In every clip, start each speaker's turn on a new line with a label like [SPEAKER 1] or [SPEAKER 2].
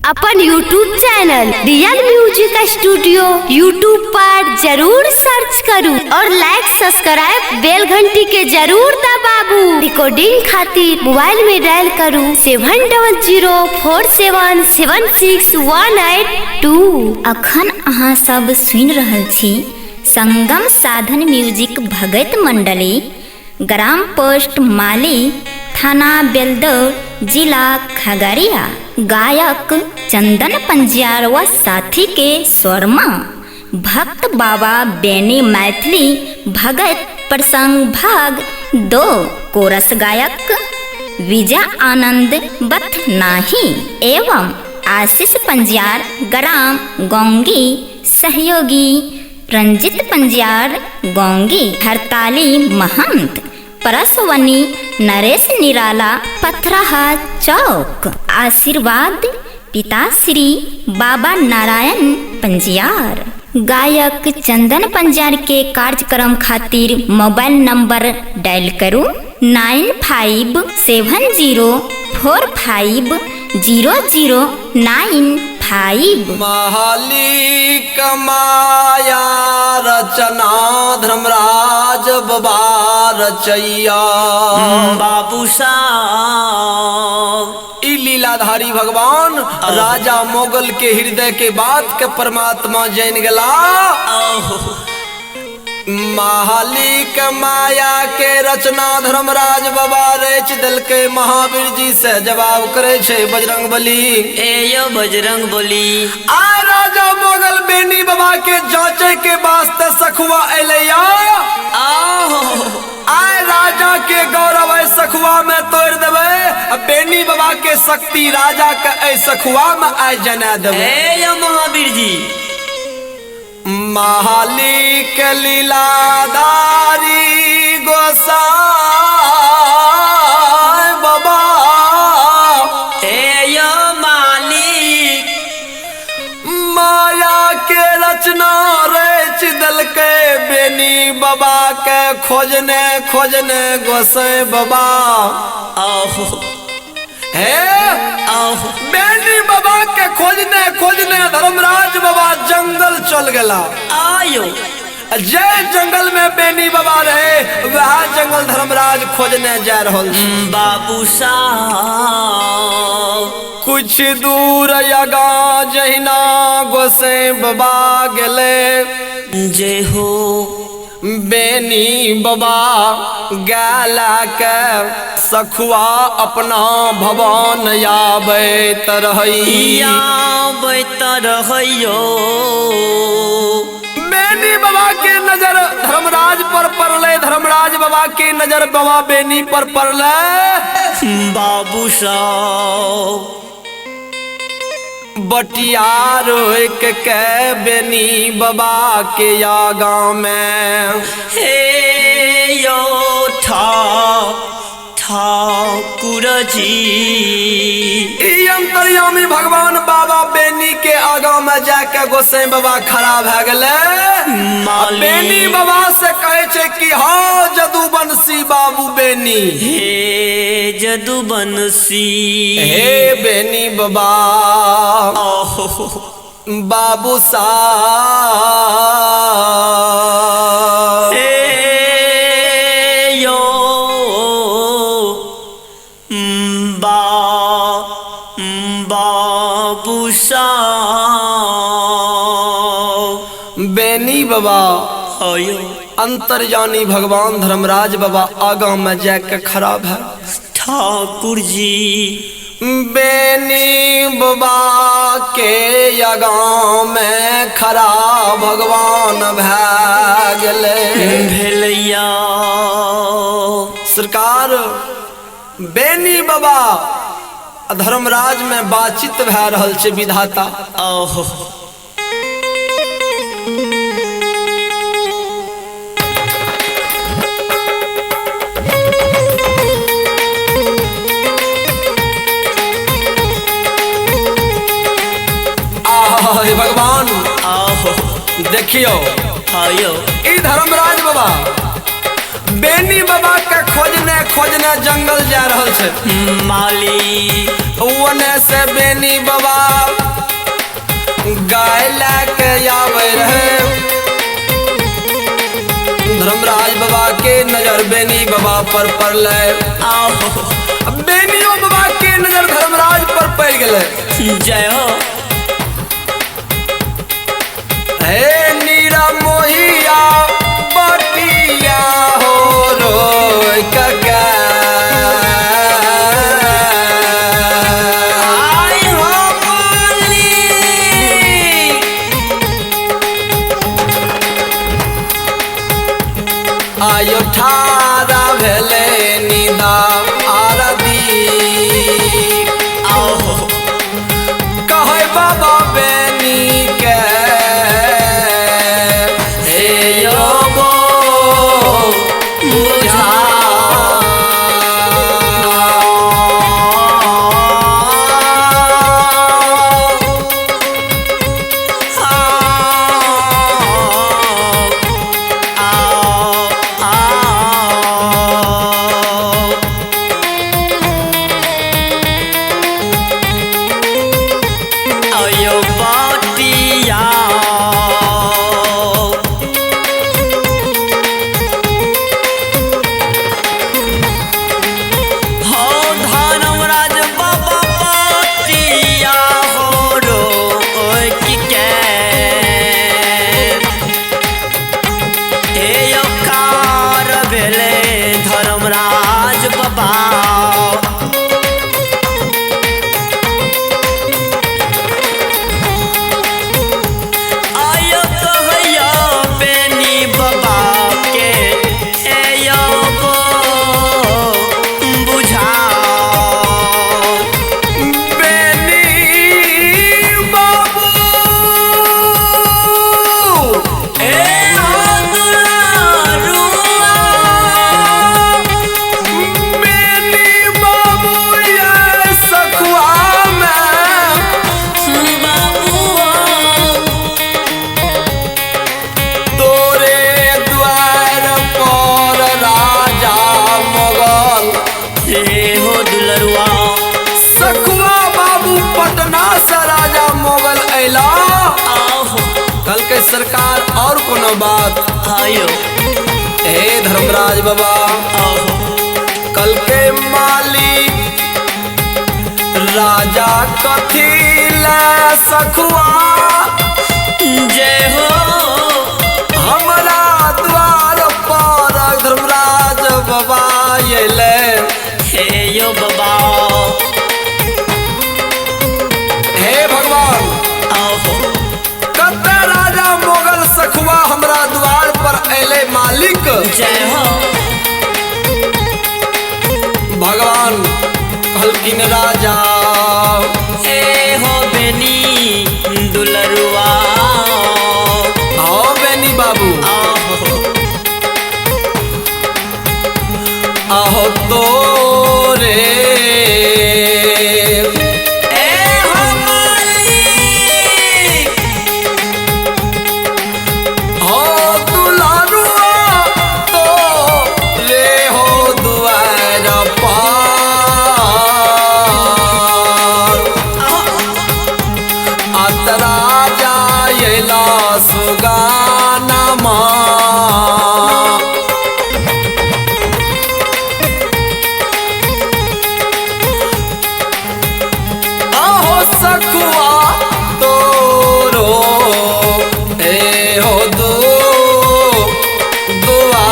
[SPEAKER 1] अपन YouTube channel real music studio YouTube पर जरूर search करू और लाइक सब्सक्राइब बेल घंटी के जरूर दबाबू। रिकॉर्डिंग खातिर मोबाइल में डायल करू 7004776182।
[SPEAKER 2] अखन अहाँ सब सुनि रहल छी संगम साधन म्यूजिक भगत मंडली, ग्राम पोस्ट माली, थाना बेलदौर, जिला खगड़िया। गायक चंदन पंजियार व साथी के स्वर में भक्त बाबा बेनी मैथिली भगत प्रसंग भाग 2। कोरस गायक विजय आनंद बथनाही एवं आशीष पंजियार, ग्राम गोंगी। सहयोगी रंजित पंजियार गोंगी, हरताली महंत, परसवनी नरेश निराला, पथराहा चौक। आशीर्वाद पिताश्री बाबा नारायण पंजियार। गायक चंदन पंजियार के कार्यक्रम खातिर मोबाइल नंबर डायल करू 9570450095।
[SPEAKER 3] महाली माया रचना धर्मराज बाबा रचैया
[SPEAKER 4] बाबू साहब।
[SPEAKER 3] ई लीलाधारी भगवान राजा मोगल के हृदय के बात के परमात्मा जैन गला। महालिक माया के रचना धर्मराज बाबा रच दिल के महावीर जी से जवाब करे छे बजरंग बली।
[SPEAKER 4] ए यो बजरंग बली।
[SPEAKER 3] आ राजा मोगल बेनी बाबा के जांचे के वास्ते सखुआ एलैया। आए राजा के गौरव ऐ सखुआ में तोड़ देवे, बेनी बाबा के शक्ति राजा के ऐ सखुआ में आए जना देवे।
[SPEAKER 4] ए यो महावीर जी।
[SPEAKER 3] महालिक लीलाधारी गोसाई बाबा।
[SPEAKER 4] ए यो मालिक।
[SPEAKER 3] माया के रचना रच दल के बेनी बाबा के खोजने खोजने गोसाई बाबा।
[SPEAKER 4] आहो
[SPEAKER 3] हे
[SPEAKER 4] आहो।
[SPEAKER 3] बेनी बाबा के खोजने खोजने धर्मराज बाबा जंगल चल गला।
[SPEAKER 4] आयो
[SPEAKER 3] जय जंगल में बेनी बाबा रहे वह जंगल धर्मराज खोजने जा रहल
[SPEAKER 4] बाबू साहब।
[SPEAKER 3] कुछ दूर अगा जहिना गोसाई बाबा गेले।
[SPEAKER 4] जय हो।
[SPEAKER 3] बेनी बाबा गाला के सखुआ अपना भवन आबैत रहई।
[SPEAKER 4] आबैत रहइयो।
[SPEAKER 3] बेनी बाबा के नजर धर्मराज पर पड़ले, धर्मराज बाबा के नजर बाबा बेनी पर पड़ले।
[SPEAKER 4] बाबू साहब।
[SPEAKER 3] बटिया रोक के बेनी बाबा के आगा में।
[SPEAKER 4] हे यो ठाकुर जी।
[SPEAKER 3] ई अंतर्यामी भगवान बाबा बेनी के आगा में जाके गोसाई बाबा खड़ा भए गेले। बेनी बाबा से कहे छे कि हाँ जदुवंशी बाबू बेनी।
[SPEAKER 4] हे जदुवंशी।
[SPEAKER 3] हे बेनी बाबा। बाबू साहब।
[SPEAKER 4] हे यो बाबू साहब।
[SPEAKER 3] बेनी बाबा
[SPEAKER 4] आयो।
[SPEAKER 3] अंतर्यामी भगवान धर्मराज बाबा आगा में जाके खड़ा है।
[SPEAKER 4] ठाकुर जी।
[SPEAKER 3] बेनी बाबा के आगा में खड़ा भगवान भए गेले।
[SPEAKER 4] भेलैया।
[SPEAKER 3] सरकार बेनी बाबा धर्मराज में बातचीत भए रहल छे विधाता।
[SPEAKER 4] आहो।
[SPEAKER 3] हे भगवान।
[SPEAKER 4] आहो।
[SPEAKER 3] देखियो
[SPEAKER 4] आयो।
[SPEAKER 3] ई धर्मराज बाबा बेनी बाबा के खोजने खोजने जंगल जा रहल छे।
[SPEAKER 4] माली।
[SPEAKER 3] ओने से बेनी बाबा आवे रहे। धर्मराज बाबा के नजर बेनी बाबा पर पड़ले।
[SPEAKER 4] आहो
[SPEAKER 3] बेनियो बाबा के नजर धर्मराज पर पड़ गए।
[SPEAKER 4] जय हो।
[SPEAKER 3] हे नीरा मोहिया बटिया हो रोय कका।
[SPEAKER 4] आई हो माली।
[SPEAKER 3] आयो ठारा भेले निदा आरती।
[SPEAKER 4] आहो
[SPEAKER 3] कहै बाबा बेनी के हे यो बो बुझा।
[SPEAKER 4] आयो बाटिया। हो धर्मराज बाबा बाटिया हो रोक के। हे कार भेले धर्मराज बाबा। आयो कहैया बेनी बाबा के एयो बो बुझाओ।
[SPEAKER 3] बेनी बाबू
[SPEAKER 4] ए हो दुलारुआ।
[SPEAKER 3] बेनी बाबू ये सखुआ में
[SPEAKER 4] बाबुआ।
[SPEAKER 3] तोरे द्वार पर राजा मोगल।
[SPEAKER 4] हे हो दुलरुआ।
[SPEAKER 3] सखुआ बाबू पटना से राजा मोगल अइला।
[SPEAKER 4] आहो
[SPEAKER 3] कल के सरकार और कोनो बात।
[SPEAKER 4] आयो
[SPEAKER 3] हे धर्मराज बाबा
[SPEAKER 4] आहो
[SPEAKER 3] कल के मालिक राजा कथी ले सखुआ
[SPEAKER 4] जय हो।
[SPEAKER 3] हमरा द्वार पर धर्मराज बाबा अइले।
[SPEAKER 4] हे यो बाबा।
[SPEAKER 3] हे भगवान
[SPEAKER 4] आहो
[SPEAKER 3] कते राजा मोगल सखुआ हमरा द्वार पर अइले मालिक।
[SPEAKER 4] जय हो।
[SPEAKER 3] भगवान कहलखिन राजा
[SPEAKER 4] हे हो बेनी दुलरुआ।
[SPEAKER 3] आओ बेनी बाबू
[SPEAKER 4] आहो
[SPEAKER 3] आहो तोरे
[SPEAKER 4] ए हो मालिक।
[SPEAKER 3] हो दुलारुआ तो रे हो दुआर पर अतरा जायला सुगाना माँ। आहो सखुआ तोरो ए हो दो दुआ।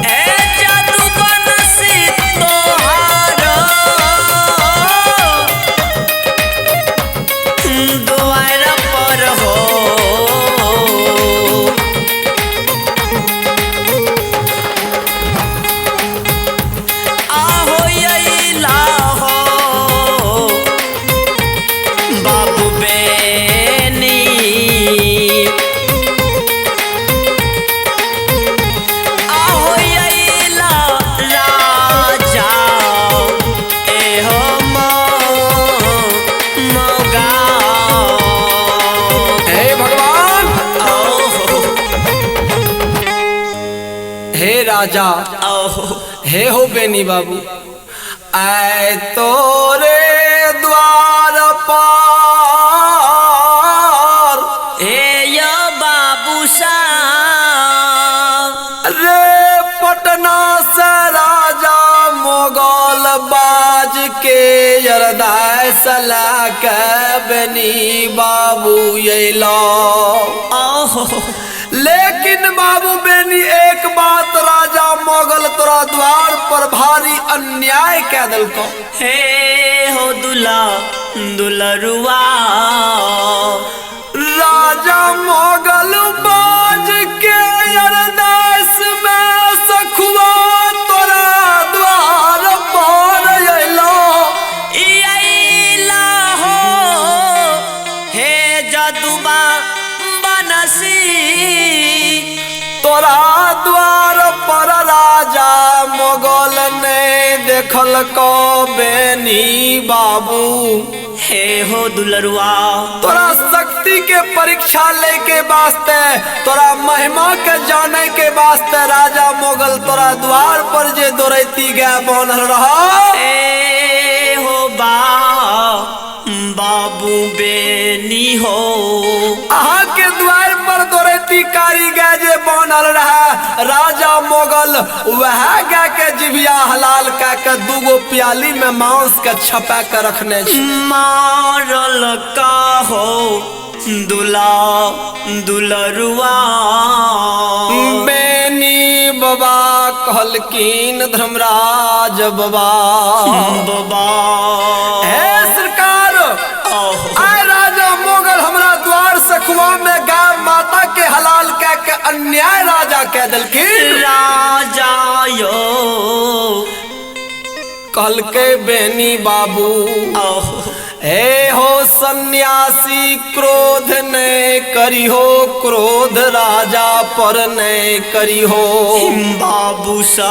[SPEAKER 4] ए जादू बनसी तोहार द्वार पर हो। आहो अइला हो बाबू बेनी। आहो अइला राजा ए हो मौगा।
[SPEAKER 3] राजा, हे हो बेनी बाबू, आए तोरे द्वार पर
[SPEAKER 4] हे यो बाबू साहब
[SPEAKER 3] रे पटना से राजा मुगल बाज के अरदास सला के बेनी बाबू अयलो। लेकिन बाबू बेनी एक बात, राजा मुगल तोरा द्वार पर भारी अन्याय कह दिलको।
[SPEAKER 4] हे हो दुला दुलरुआ,
[SPEAKER 3] राजा मुगल बाज के अरदास में सखुआ तोरा द्वार पर अयलो।
[SPEAKER 4] अयला हो हे जदुबा बनसी,
[SPEAKER 3] तोरा द्वार पर राजा मुगल ने देखल को बेनी बाबू।
[SPEAKER 4] हे हो दुलरुआ,
[SPEAKER 3] तोरा शक्ति के परीक्षा लेके वास्ते, तोरा महिमा के जाने के वास्ते राजा मुगल तोरा द्वार पर जे दौड़ती गए बनल रहा।
[SPEAKER 4] ए हो बा बाबू बेनी हो,
[SPEAKER 3] अहाँ के द्वार पर दौड़ती कारी गाय जे बनल रहा, राजा मुगल वह गाय के जिभिया हलाल कह के दूगो प्याली में मांस के छपा के रखने छी।
[SPEAKER 4] मारल का हो दुला दुलरुआ।
[SPEAKER 3] बेनी बाबा कहलखिन धर्मराज बाबा,
[SPEAKER 4] बाबा
[SPEAKER 3] हे सरकार, आए राजा मुगल हमरा द्वार सखुआ में गाय माता के हलाल कह के अन्याय राजा कह दिलखिन।
[SPEAKER 4] राजा यो
[SPEAKER 3] कहलके बेनी बाबू, हे हो सन्यासी क्रोध ने करिहो, क्रोध राजा पर ने करिहो।
[SPEAKER 4] बाबू सा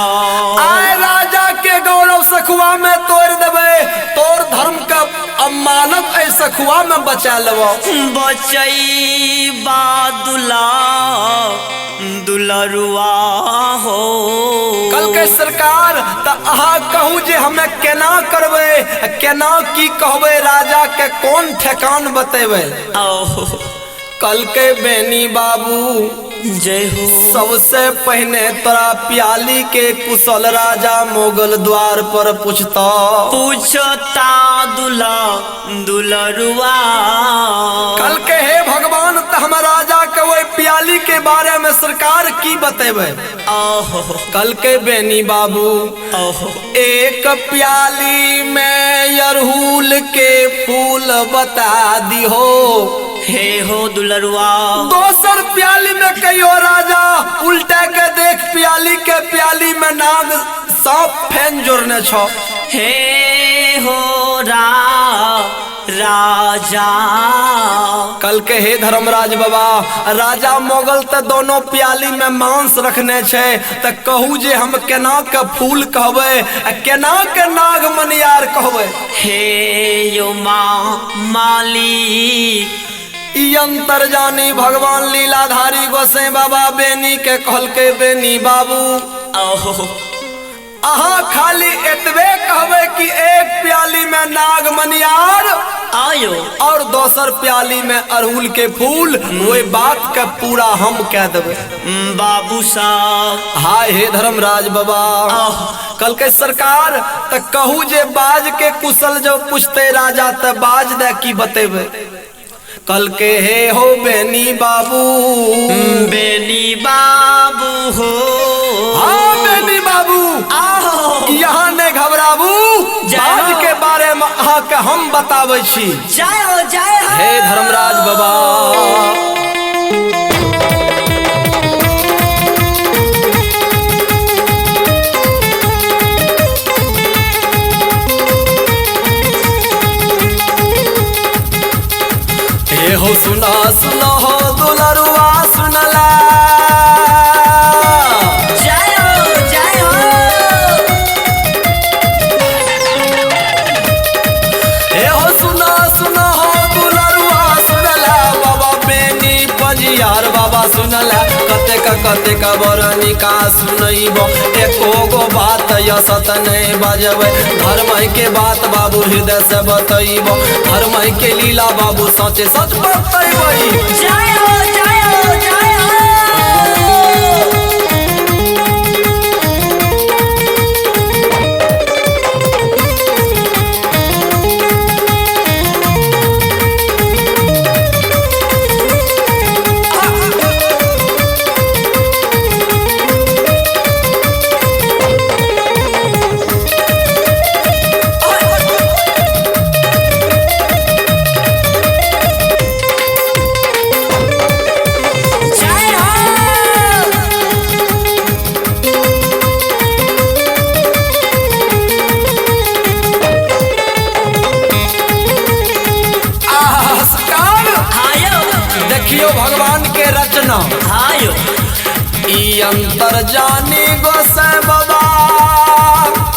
[SPEAKER 3] आए राजा के गौरव सखुआ में तोड़ देबे, तोर धर्म का अमानत ऐ सखुआ में बचा लेबो।
[SPEAKER 4] बचई बादुला दुलरुआ हो।
[SPEAKER 3] कल के सरकार त अहाँ कहू जे हमें केना करबे, केना की कहबे, राजा के कौन ठेकान बतेबे। कल के बेनी बाबू
[SPEAKER 4] जय हो,
[SPEAKER 3] सबसे पहने तोरा प्याली के कुशल राजा मुगल द्वार पर पूछता,
[SPEAKER 4] पूछता दुला दुलरुआ।
[SPEAKER 3] कल के हे भगवान, त हम राजा के वही प्याली के बारे में सरकार की बतेबे। कल के बेनी बाबू, एक प्याली में अरहुल के फूल बता दिहो।
[SPEAKER 4] हे हो दुलरुआ,
[SPEAKER 3] दोसर प्याली में कहियो राजा उल्टा के देख प्याली के प्याली में नाग सांप फैन जोड़ने छो।
[SPEAKER 4] हे हो राजा।
[SPEAKER 3] कल के हे धर्मराज बाबा, राजा मुगल त दोनों प्याली में मांस रखने छे, त कहू जे हम केना के फूल कहबे, केना के नाग मनियार कहबे।
[SPEAKER 4] हे यो माँ माली,
[SPEAKER 3] अंतर जानी भगवान लीलाधारी गोसाई बाबा बेनी के कहलके बेनी बाबू, अहाँ खाली एतबे कहबे कि एक प्याली में नाग मनियार
[SPEAKER 4] आयो
[SPEAKER 3] और दोसर प्याली में अरहुल के फूल, वही बात के पूरा हम कह देबे।
[SPEAKER 4] बाबू साहब
[SPEAKER 3] हाय हे धर्मराज बाबा, कल के सरकार त कहू जे बाज के कुशल जो पूछते राजा त बाज दे की बतेबे। कल के हे हो बेनी बाबू,
[SPEAKER 4] बेनी बाबू हो,
[SPEAKER 3] हाँ बेनी बाबू, यहाँ ने घबराबू, बाज के बारे में अहाँ के हम बताबै छी।
[SPEAKER 4] जय हो जय हो
[SPEAKER 3] हे धर्मराज बाबा। हे हो सुना सुना हो दुलरुआ सुनला,
[SPEAKER 4] जय हो जय हो।
[SPEAKER 3] हे हो सुना सुना हो दुलरुआ सुनला, बाबा बेनी पजियार बाबा सुनला, कते के कतेक बरनिका सुनैब एको गो बात यसत नहीं बजबै। धर्म के बात बाबू हृदय से बतैब, धर्म के लीला बाबू सचे सच बतैबै।
[SPEAKER 4] जय हो जय हो जय हो। जय हो।
[SPEAKER 3] आहा, सरकार,
[SPEAKER 4] आयो
[SPEAKER 3] देखियो भगवान के रचना।
[SPEAKER 4] आयो
[SPEAKER 3] ई अंतर जानी गोसाई बाबा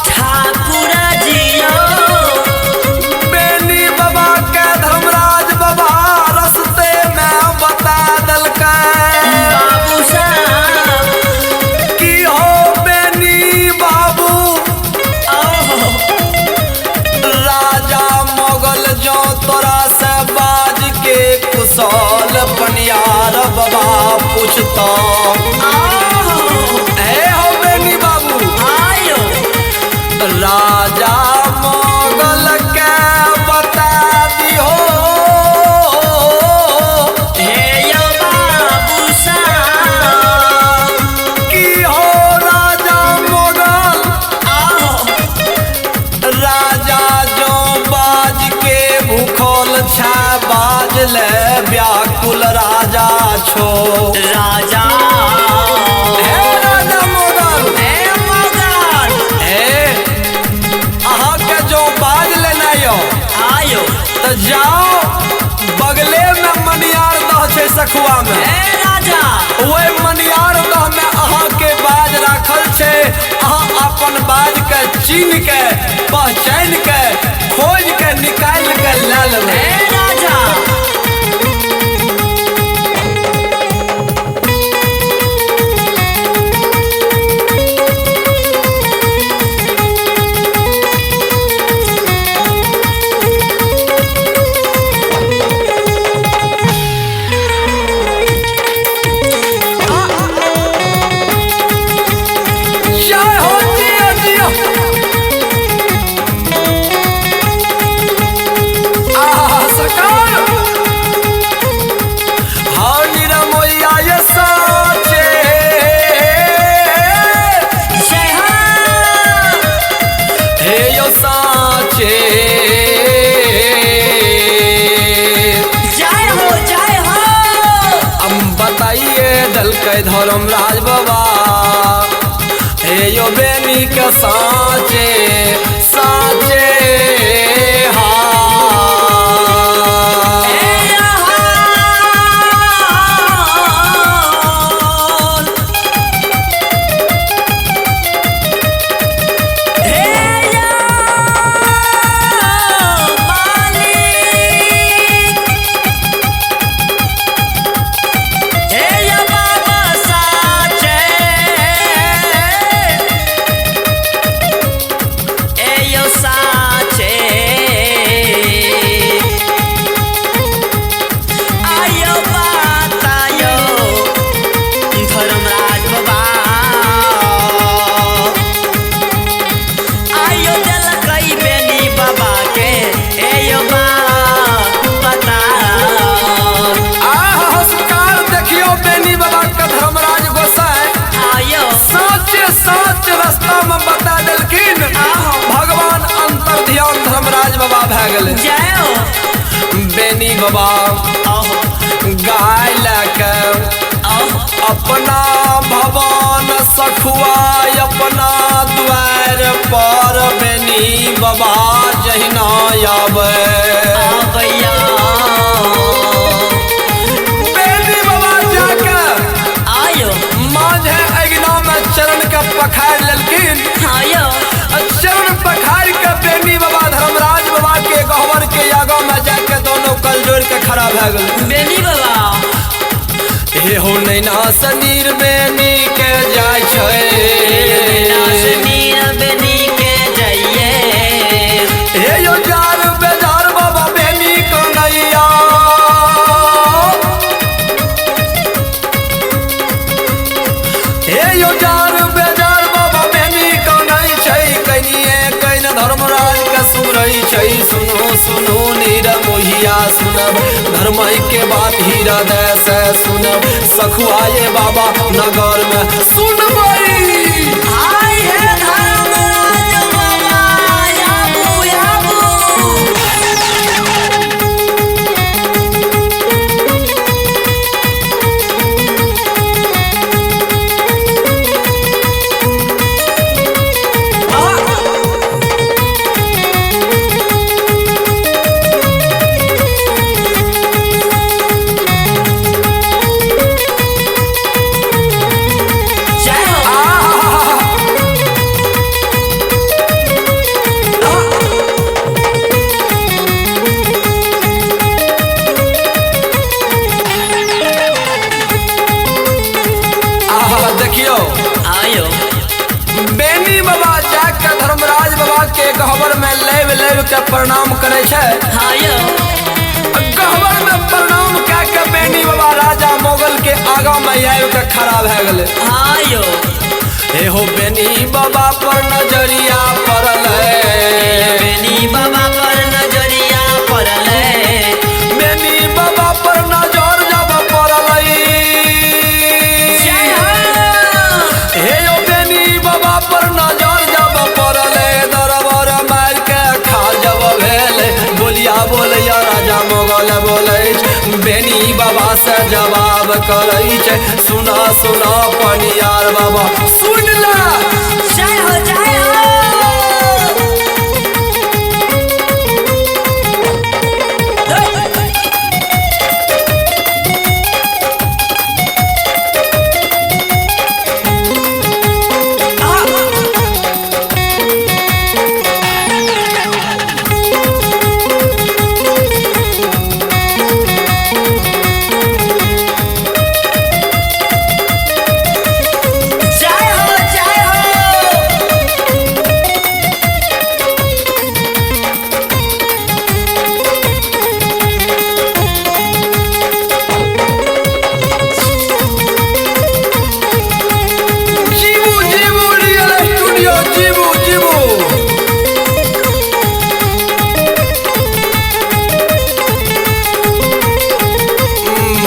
[SPEAKER 4] ठाकुर जियो
[SPEAKER 3] बेनी बाबा के धर्मराज बाबा रस्ते में बता दलकै
[SPEAKER 4] बाबू साहब
[SPEAKER 3] कि हो बेनी बाबू
[SPEAKER 4] ओहो
[SPEAKER 3] राजा मोगल जो तोरा से बाज के कुशल पनियार बाबा पूछता।
[SPEAKER 4] आहो
[SPEAKER 3] हे हो बेनी बाबू
[SPEAKER 4] आयो
[SPEAKER 3] राजा मोगल के बता दिहो
[SPEAKER 4] हे यो बाबू साहब
[SPEAKER 3] कि हो राजा मोगल
[SPEAKER 4] आहो
[SPEAKER 3] राजा जो बाज के भूखल छा बाज ले व्याकुल राजा छो।
[SPEAKER 4] राजा
[SPEAKER 3] हे राजा मोगल
[SPEAKER 4] हे मोगल
[SPEAKER 3] हे अहाँ के जो बाज लेना यो
[SPEAKER 4] आयो
[SPEAKER 3] तो जाओ बगले में मनियार दह छै सखुआ में,
[SPEAKER 4] हे राजा
[SPEAKER 3] ओहि मनियार दह में अहाँ के बाज राखल छै। अहाँ अपन बाज के चीन के पहचान के खोज के निकाल के लए लेबै।
[SPEAKER 4] हे राजा
[SPEAKER 3] जय हो जियो जियो। आहा सरकार हाँ निरमोइया ये साचे
[SPEAKER 4] जय हो
[SPEAKER 3] हे यो साचे
[SPEAKER 4] जय हो जय हो।
[SPEAKER 3] हम बताइए दलकै धर्मराज बाबा हे यो बेनी के साचे साचे हा।
[SPEAKER 4] हे यहान हे यो मालिक हे यो बाबा साचे ए यो साचे आयो बातायो धर्मराज बाबा आयो देलकै बेनी बाबा के ए यो बा बता।
[SPEAKER 3] आहा सरकार देखियो बेनी बाबा के धर्मराज गोसाई
[SPEAKER 4] आयो
[SPEAKER 3] साचे साच रास्ता में बता देलखिन। भगवान अंतर ध्यान धर्मराज बाबा भए गेलै।
[SPEAKER 4] जय हो
[SPEAKER 3] बेनी बाबा
[SPEAKER 4] आहो
[SPEAKER 3] गाय लए के
[SPEAKER 4] आहो
[SPEAKER 3] अपना भवन सखुआ अपना द्वार पर बेनी बाबा जहिना आबै।
[SPEAKER 4] आबैया
[SPEAKER 3] बेनी बाबा जाके
[SPEAKER 4] आयो
[SPEAKER 3] मांझे अगिना में चरण के पखार लेलखिन।
[SPEAKER 4] आयो
[SPEAKER 3] चरण पखार के बेनी बाबा धर्मराज बाबा के गहवर के आगा में जाके दोनों कल जोड़ के खड़ा भए गेल।
[SPEAKER 4] बेनी बाबा
[SPEAKER 3] हे एहो नैना सनीर बेनी के जाइ छै।
[SPEAKER 4] नैना सनीर बेनी के जाइए।
[SPEAKER 3] हे यो जार बेजार बाबा बेनी कन्हैया। हे यो जार बेजार बाबा बेनी कन्है छै। कनिए can Dharmaraj के सुनरै छै। सुनो सुनो नीर मोहिया सुनब धर्म के बात हृदय से सुनब सखुआए बाबा नगर में सुनबै।
[SPEAKER 4] आय हे धर्मराज बाबा आबू आबू। जय हो।
[SPEAKER 3] आहा देखियो
[SPEAKER 4] आयो
[SPEAKER 3] बेनी बाबा जाके धर्मराज बाबा के गहबर में लेब लेब के प्रणाम करे छै।
[SPEAKER 4] आयो
[SPEAKER 3] गहबर में प्रणाम कए के बेनी बाबा राजा मोगल के आगा में आबि के खड़ा भए गेलै।
[SPEAKER 4] आयो
[SPEAKER 3] एहो बेनी बाबा पर नजरिया पड़ल।
[SPEAKER 4] बेनी बाबा पर नजरिया पड़ल।
[SPEAKER 3] बेनी बाबा पर नजर जब पड़ल।
[SPEAKER 4] जय हो।
[SPEAKER 3] हे यो बेनी बाबा पर नजर जब पड़ल। दरबार मार के खा जब भेल। बोलिया बोलैया राजा मोगल बोलै छै। बेनी बाबा से जवाब करै छै। सुना सुना पनियार बाबा सुन ला।
[SPEAKER 4] जय हो जय हो। जय हो जय हो।
[SPEAKER 3] जीवू जीवू रियल स्टूडियो जीवू जीवू।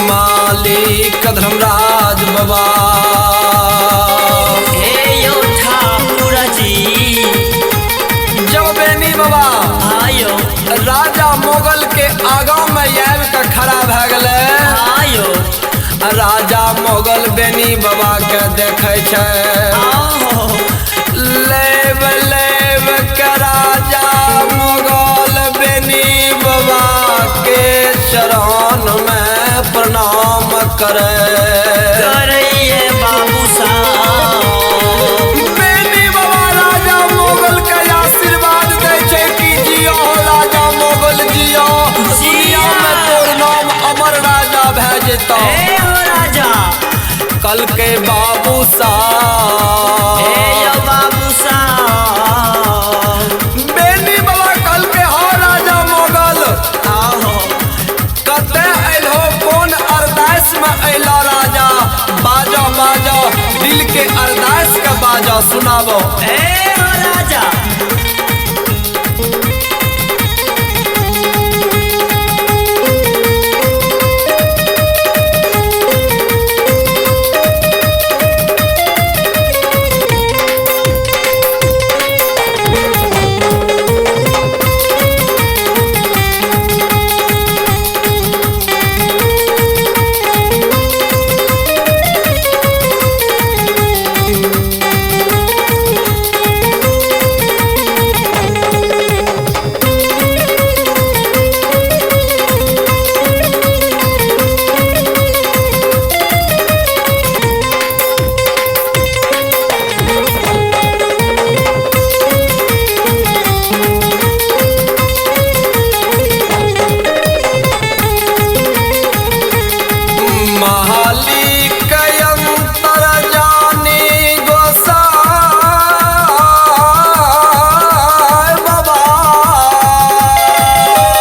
[SPEAKER 3] मालिक धर्मराज बाबा
[SPEAKER 4] हे यो ठाकुर जी।
[SPEAKER 3] जब बेनी बाबा
[SPEAKER 4] आयो
[SPEAKER 3] राजा मोगल के आगा में आबि के खड़ा भए गेलै।
[SPEAKER 4] आयो
[SPEAKER 3] राजा मोगल बेनी बाबा के देखै छै।
[SPEAKER 4] आहो
[SPEAKER 3] लेब लेब के राजा मोगल बेनी बाबा के चरण में प्रणाम करे।
[SPEAKER 4] करैये बाबू साहब।
[SPEAKER 3] बेनी बाबा राजा मोगल के आशीर्वाद दै छै कि जियो राजा मोगल जियो। दुनिया में तोर नाम अमर राजा भए जेतौ।
[SPEAKER 4] हे हो राजा।
[SPEAKER 3] कल के बाबू साहब।
[SPEAKER 4] हे यो बाबू साहब।
[SPEAKER 3] बेनी बाबा कल के हो राजा मोगल।
[SPEAKER 4] आहो
[SPEAKER 3] कते अइलहो कोन अरदास में अइला राजा। बाजो बाजो दिल के अरदास के बाजो सुनाबो।
[SPEAKER 4] हे हो राजा।
[SPEAKER 3] मालिक अंतर जानी गोसाई बाबा।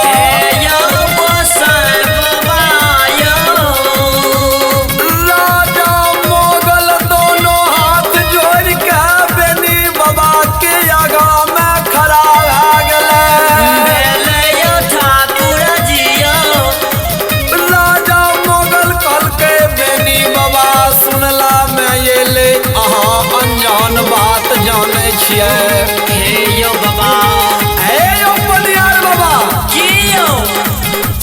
[SPEAKER 4] हे यौ गोसाई बाबा यौ।
[SPEAKER 3] राजा मोगल दोनों हाथ जोड़ के बेनी बाबा के आगा में खड़ा भए गेलै।
[SPEAKER 4] भेलै यौ ठाकुर जी यौ।
[SPEAKER 3] राजा मोगल कहलकै बेनी बाबा सुनला में एलै अहाँ अनजान बात जानै छियै।
[SPEAKER 4] हे यौ बाबा।
[SPEAKER 3] हे यौ पनियार बाबा।
[SPEAKER 4] की यौ?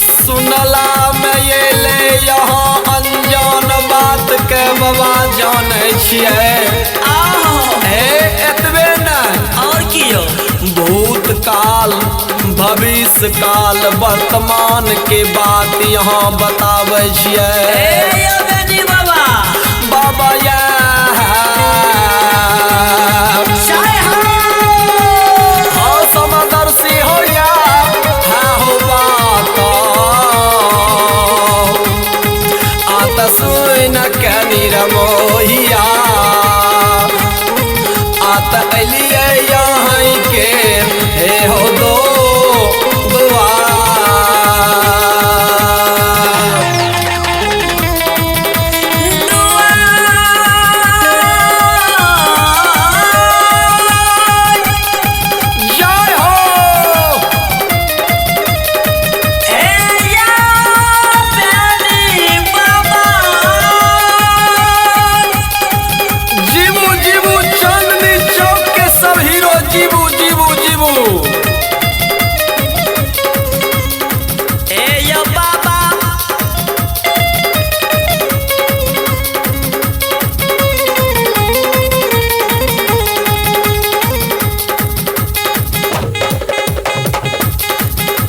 [SPEAKER 3] सुनला में एलै अहाँ अनजान बात के बाबा जानै छियै।
[SPEAKER 4] आहो।
[SPEAKER 3] हे एतबे नहि,
[SPEAKER 4] और की यौ?
[SPEAKER 3] भूतकाल भविष्य काल वर्तमान के बात यहाँ बताबै छियै।
[SPEAKER 4] हे यौ बेनी बाबा।
[SPEAKER 3] बाबा या
[SPEAKER 4] जय हो।
[SPEAKER 3] हो समदर्शी हो या हाँ हो बात आत सुन के निरमोहिया आत एलियै यहाँ के हे हो दो दुआर।
[SPEAKER 4] दुआर।
[SPEAKER 3] जय हो।
[SPEAKER 4] हे यौ बेनी बाबा।
[SPEAKER 3] जीवू जीवू चांदनी चौक के सब हीरो जीवू जीवू जीवू।
[SPEAKER 4] हे यौ बाबा।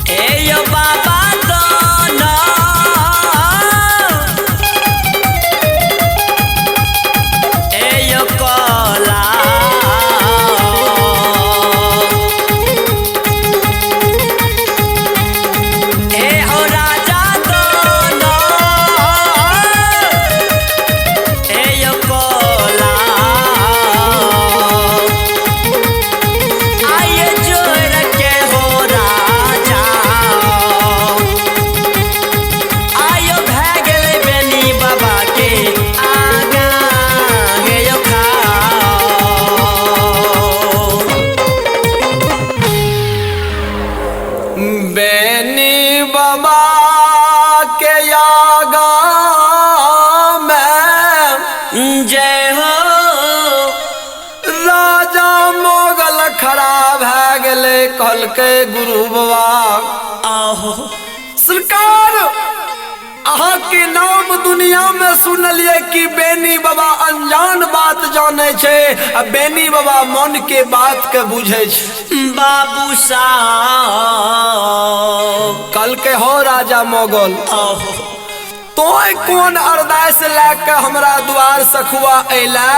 [SPEAKER 4] हे यौ बाबा दोनो। हे यौ कला। हे हो राजा दोनो। हे यौ कला। आइए जोड़ के हो राजा। आयो भए गेलै बेनी बाबा के आगाँ हे यौ खाओ।
[SPEAKER 3] बेनी बाबा के आगा में
[SPEAKER 4] जय हो।
[SPEAKER 3] राजा मोगल खड़ा भए गेलै। कहलकै गुरु बाबा
[SPEAKER 4] आहो।
[SPEAKER 3] सरकार अहाँ के नाम दुनिया में सुनलिए कि बेनी बाबा अनजान बात जानै छै आ बेनी बाबा मन के बात के बुझै छै।
[SPEAKER 4] बाबू साहब।
[SPEAKER 3] कहलकै हो राजा मोगल,
[SPEAKER 4] आहो।
[SPEAKER 3] तोय कोन अरदास लए के हमरा द्वार सखुआ अयला?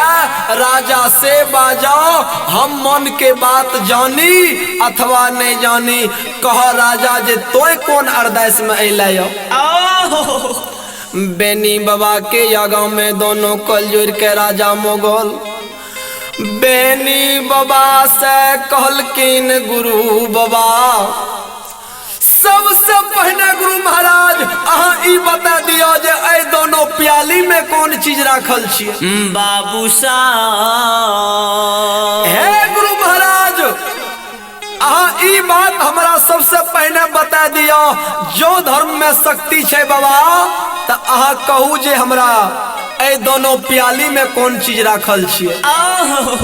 [SPEAKER 3] राजा से बाजाओ हम मन के बात जानी अथवा नहीं जानी। कह राजा जे तोय कोन अरदास में अयला यौ?
[SPEAKER 4] आहो।
[SPEAKER 3] बेनी बाबा के आगा में दोनों कल जोड़ के राजा मोगल बेनी बाबा से कहलखिन गुरु बाबा सबसे पहले गुरु महाराज अहाँ ई बता दियो जे एहि दोनों प्याली में कोन चीज राखल छियै।
[SPEAKER 4] बाबू साहब।
[SPEAKER 3] हे गुरु महाराज अहाँ ई बात हमरा सबसे पहले बता दियो, जो धर्म में शक्ति छै बाबा त अहाँ कहू जे हमरा एहि दोनों प्याली में कोन चीज राखल छियै।
[SPEAKER 4] आहो।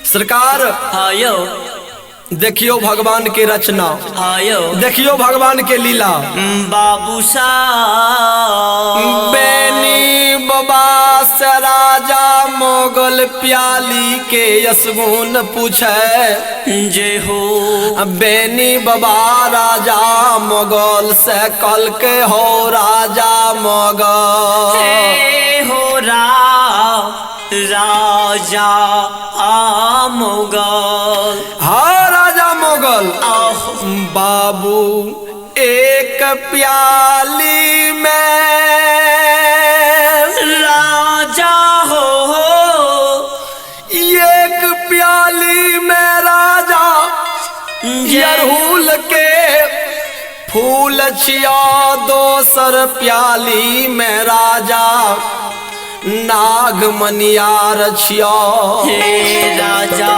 [SPEAKER 3] सरकार
[SPEAKER 4] हाँ यौ।
[SPEAKER 3] देखियो भगवान के रचना,
[SPEAKER 4] हाँ यौ।
[SPEAKER 3] देखियो भगवान के लीला।
[SPEAKER 4] बाबू साहब।
[SPEAKER 3] बेनी बाबा से राजा मोगल प्याली के यसगुन पूछे।
[SPEAKER 4] जय हो।
[SPEAKER 3] बेनी बाबा राजा मोगल से कल के हो राजा मोगल।
[SPEAKER 4] हे हो राजा मोगल।
[SPEAKER 3] हाँ राजा मोगल। बाबू एक प्याली में छिया दोसर प्याली में राजा नाग मनियार छिया।
[SPEAKER 4] हे राजा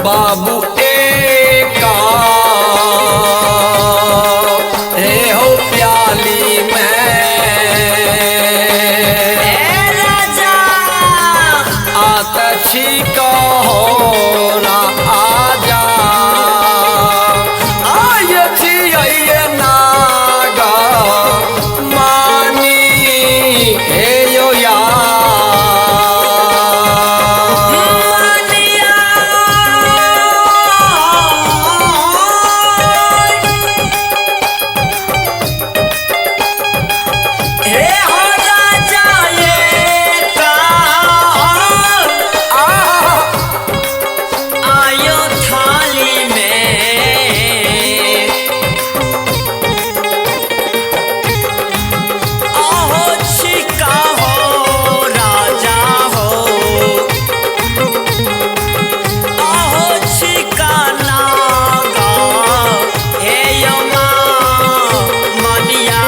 [SPEAKER 3] बाबू एका हे हो प्याली में
[SPEAKER 4] ए राजा
[SPEAKER 3] आत छी कहो ना आजा आय छी अइये नागा मानी हे यो यार।
[SPEAKER 4] मानिया हे हो राजा ये का आयो थाली में आहो छिका हो राजा हो आहो छिका नागा हे यो माँ मनिया।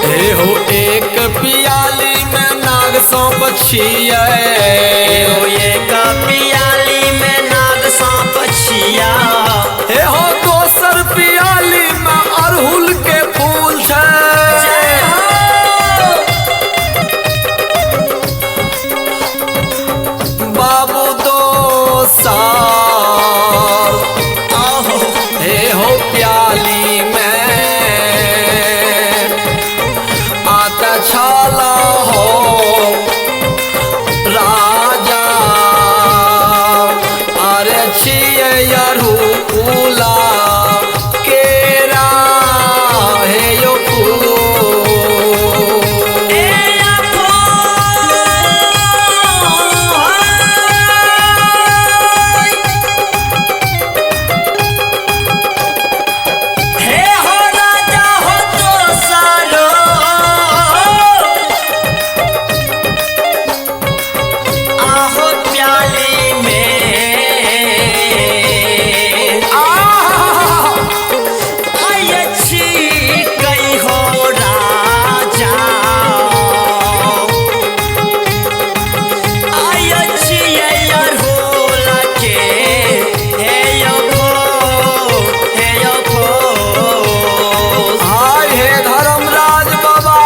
[SPEAKER 3] हे हो एक पियाली में नाग सौंप छियै
[SPEAKER 4] हो एक पियाली में नाग सांप छिया।
[SPEAKER 3] हे हो दोसर पियाली में अड़हुल के फूल छै।
[SPEAKER 4] जय हो
[SPEAKER 3] बाबू दोसर
[SPEAKER 4] आहो
[SPEAKER 3] हे हो प्याली में आता छाला हो राजा अरे छियै अड़हुला केरा हे यो फूल।
[SPEAKER 4] ए अफो हे हो राजा हो तो सारो आहो प्याली में
[SPEAKER 3] आहा!
[SPEAKER 4] आय छी कई हो राजा आय छी अरहुल के हे यो फो हे यो फो।
[SPEAKER 3] हाय हे धर्मराज बाबा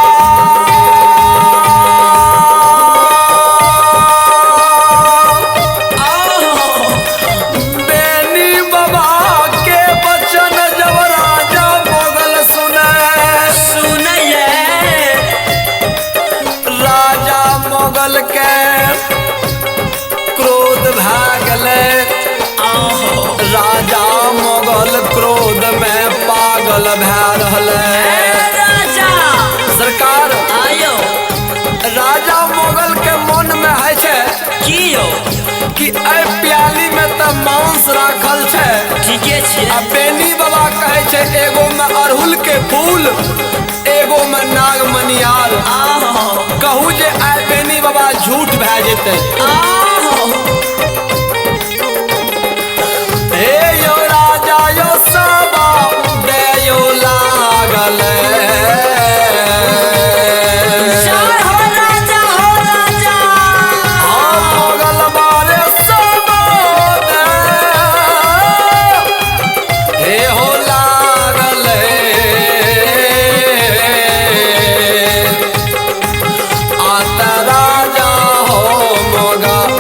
[SPEAKER 3] बेनी बाबा के बचन जब राजा मोगल सुने
[SPEAKER 4] सुनैये
[SPEAKER 3] राजा मोगल के क्रोध भए गेलै।
[SPEAKER 4] आहो
[SPEAKER 3] राजा मोगल क्रोध में पागल भए रहलै।
[SPEAKER 4] ए राजा
[SPEAKER 3] सरकार
[SPEAKER 4] आयो
[SPEAKER 3] राजा मोगल के मन में है छै
[SPEAKER 4] की यो
[SPEAKER 3] कि एहि प्याली में तऽ मांस राखल छै
[SPEAKER 4] ठीके छियै।
[SPEAKER 3] आ बेनी बाबा कहै छै एगो में अड़हुल के फूल एगो में नाग मनियार।
[SPEAKER 4] आहो
[SPEAKER 3] कहू जे आइ बेनी बाबा झूठ भए जेतै।
[SPEAKER 4] आहो
[SPEAKER 3] हे यो राजा यो सबा दयो लागल।
[SPEAKER 4] जय हो राजा हो राजा
[SPEAKER 3] आ मोगल बारे सबा दे हे हो लागल। आत राजा हो मोगल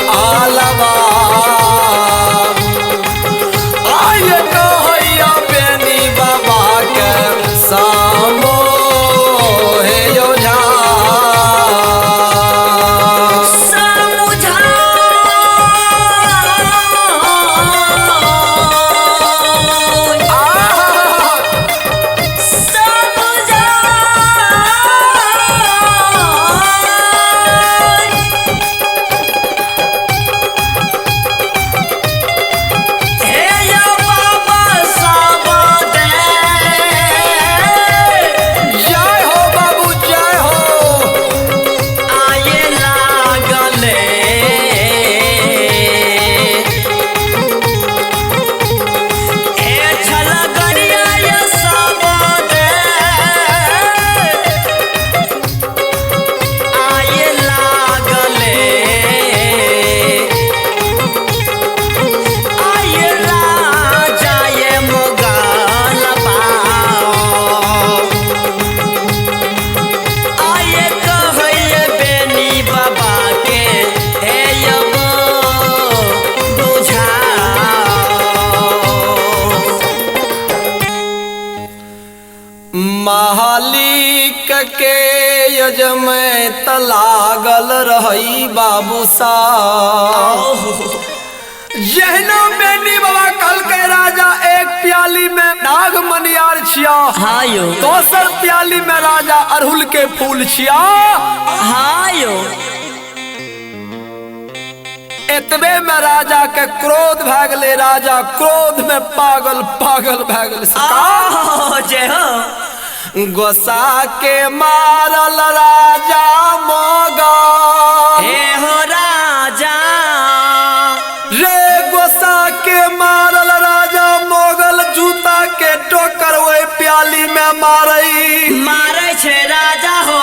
[SPEAKER 3] मालिक के यजमे त लागल रही बाबू साहब। जहना बेनी बाबा कल के राजा एक प्याली में नाग मनियार छिया,
[SPEAKER 4] हाँ यो,
[SPEAKER 3] दोसर प्याली में राजा अरहुल के फूल छिया।
[SPEAKER 4] हाँ यो,
[SPEAKER 3] एतबे में राजा के क्रोध भए गेलै, राजा क्रोध में पागल पागल भए गेलै।
[SPEAKER 4] सरकार जय हो।
[SPEAKER 3] गोसा के मारल राजा मगन,
[SPEAKER 4] हे हो राजा
[SPEAKER 3] रे गोसा के मारल राजा मोगल, जूता के टोकर ओहि प्याली में मारई
[SPEAKER 4] मारे छे राजा हो।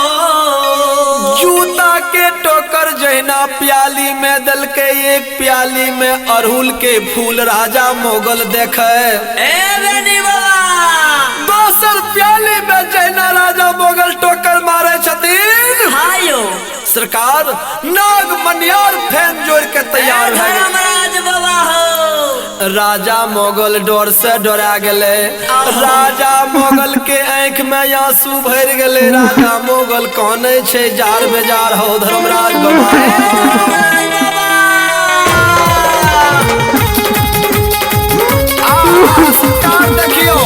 [SPEAKER 3] जूता के टोकर जहिना प्याली में दलके, एक प्याली में अरहुल के फूल राजा मोगल देखे,
[SPEAKER 4] ए बेनी बाबा
[SPEAKER 3] दोसर प्याली में जहिना राजा मोगल टोकर मारे छथिन।
[SPEAKER 4] हाँ यो,
[SPEAKER 3] सरकार नाग मनियार फैन जोड़ के तैयार भए गेल।
[SPEAKER 4] धर्मराज बाबा हो।
[SPEAKER 3] राजा मोगल डर से डरा गेलै, राजा मोगल के आँख में आंसू भरि गेलै। राजा मोगल कानै छै जार बेजार हो धर्मराज बाबा। सरकार देखियो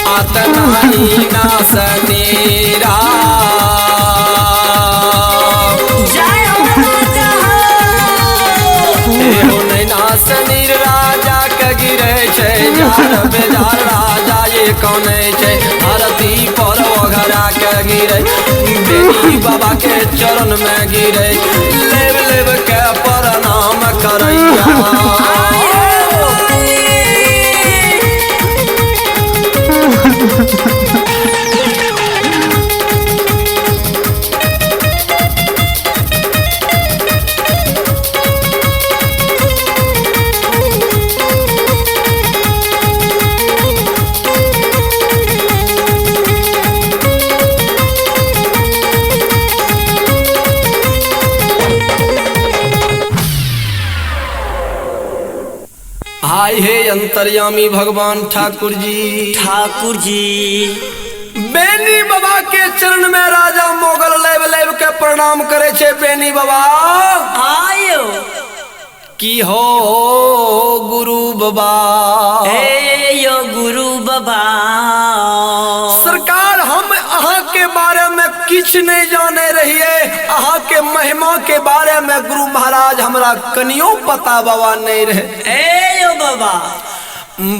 [SPEAKER 3] आतना सनेरा
[SPEAKER 4] जय हो राजा
[SPEAKER 3] हो नैना सनीर राजा के गिरे छै जार बेजार राजा ये कौने छै धरती पर ओघरा के गिरे, बेनी बाबा के चरण में गिरे, लेब लेब के प्रणाम करैया। हाय हे अंतर्यामी भगवान ठाकुर जी,
[SPEAKER 4] ठाकुर जी
[SPEAKER 3] बेनी बाबा के चरण में राजा मोगल लेब लेब के प्रणाम करे छे। बेनी बाबा
[SPEAKER 4] आयो
[SPEAKER 3] की हो गुरु बाबा,
[SPEAKER 4] हे यो गुरु बाबा।
[SPEAKER 3] सरकार हम अहाँ के बारे में किछ नहीं जाने रहिए, अहाँ के महिमा के बारे में गुरु महाराज हमरा कनियो पता बाबा नहीं रहे।
[SPEAKER 4] ए यो बाबा,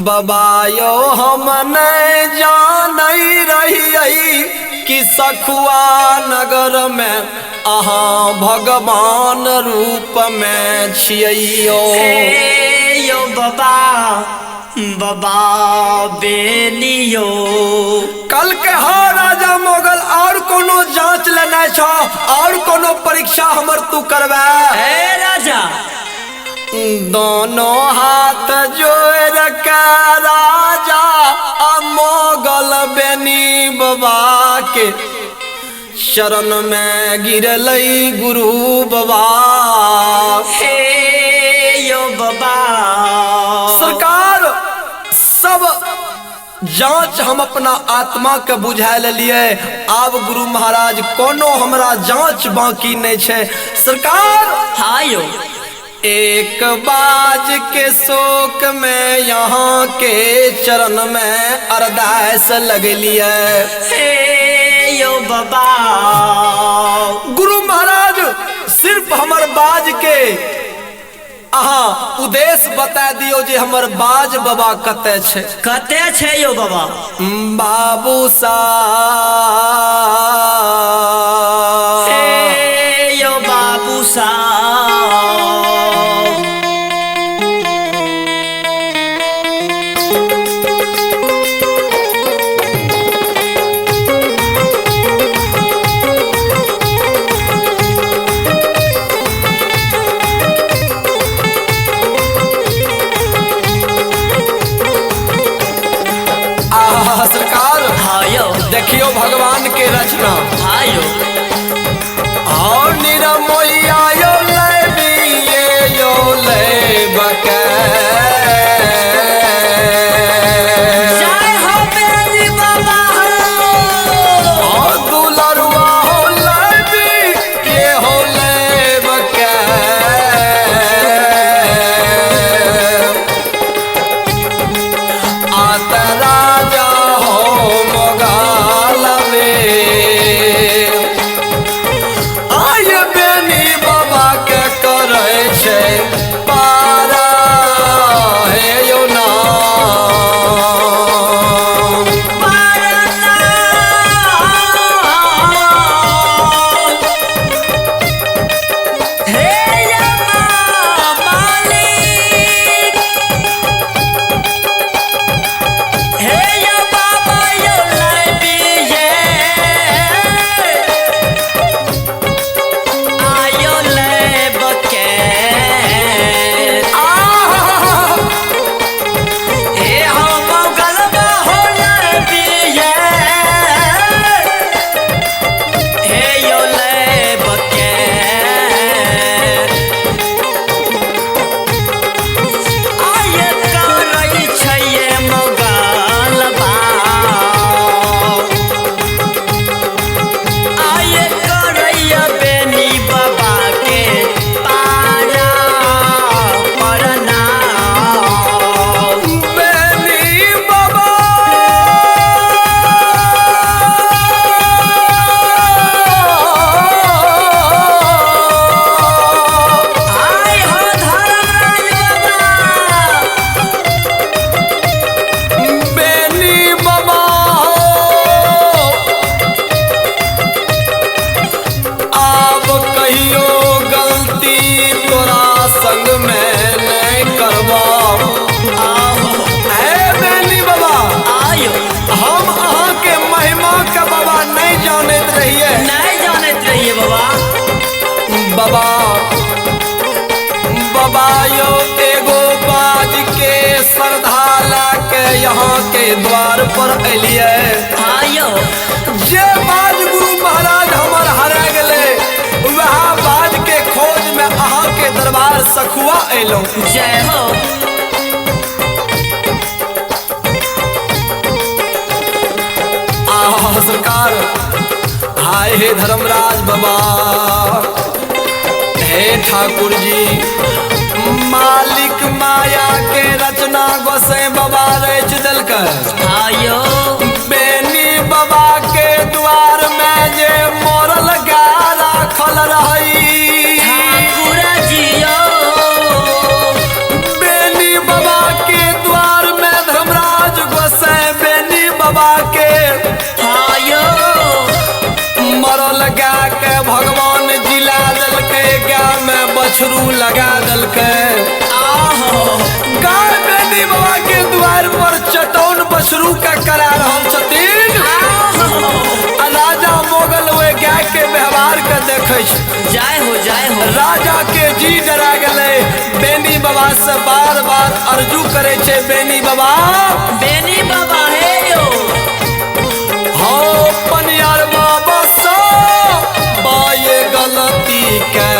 [SPEAKER 3] बाबा यो हम नहीं जाने रहिए कि सखुआ नगर में अहाँ भगवान रूप में छियौ।
[SPEAKER 4] ए यो बाबा, बाबा बेनियो।
[SPEAKER 3] कल के हो राजा मोगल और कोनो जांच लेना छो, और कोनो परीक्षा हमर तू करवा।
[SPEAKER 4] ए राजा
[SPEAKER 3] दोनों हाथ जोड़ के राजा मोगल बेनी बाबा के शरण में गिरलई गुरु बाबा।
[SPEAKER 4] हे यो बाबा,
[SPEAKER 3] सरकार सब जांच हम अपना आत्मा के बुझा लिए, आब गुरु महाराज कोनो हमरा जांच बाकी नहीं छे। सरकार
[SPEAKER 4] हाँ यो,
[SPEAKER 3] एक बाज के शोक में यहाँ के चरण में अरदास लगलिए।
[SPEAKER 4] हे यो बाबा,
[SPEAKER 3] गुरु महाराज सिर्फ हमर बाज के अहाँ उद्देश्य बता दियो जे हमर बाज बाबा कते छे,
[SPEAKER 4] कते छे यो बाबा।
[SPEAKER 3] बाबू सा
[SPEAKER 4] हे यो बाबू सा,
[SPEAKER 3] सरकार देखियो भगवान के रचना। और निरमोइया यो ले यो ले बक आयो एगो बाज के श्रद्धा ला के यहाँ के द्वार पर एलिए।
[SPEAKER 4] हाँ यो।
[SPEAKER 3] जे बाज गुरु महाराज हमर हरा गेले वह बाज के खोज में अहाँ के दरबार सखुआ एलो।
[SPEAKER 4] जय हो।
[SPEAKER 3] आह सरकार, हाय हे धर्मराज बाबा, हे ठाकुर जी, मालिक माया के रचना गोसाई बाबा रच देलकै।
[SPEAKER 4] हाँ यो।
[SPEAKER 3] बेनी बाबा के द्वार में जे मरल गाय राखल रही,
[SPEAKER 4] ठाकुर जी यो।
[SPEAKER 3] बेनी बाबा के द्वार में धर्मराज गोसाई बेनी बाबा के
[SPEAKER 4] हाँ यो।
[SPEAKER 3] मरल गाय के भगवान जिला देलकै, गाय में बछरू लगा देलकै।
[SPEAKER 4] आहो।
[SPEAKER 3] गाय बेनी बाबा के द्वार पर चटौन बछरू के करा रहल छथिन।
[SPEAKER 4] आहो।
[SPEAKER 3] आ राजा मोगल ओहि गाय के व्यवहार के देखै छै।
[SPEAKER 4] जय हो जय हो।
[SPEAKER 3] राजा के जी डरा गेलै। बेनी बाबा से बार बार अर्जू करै छै, बेनी बाबा,
[SPEAKER 4] बेनी बाबा हे यो।
[SPEAKER 3] हो पनियार बाबा सो बाये गलती के।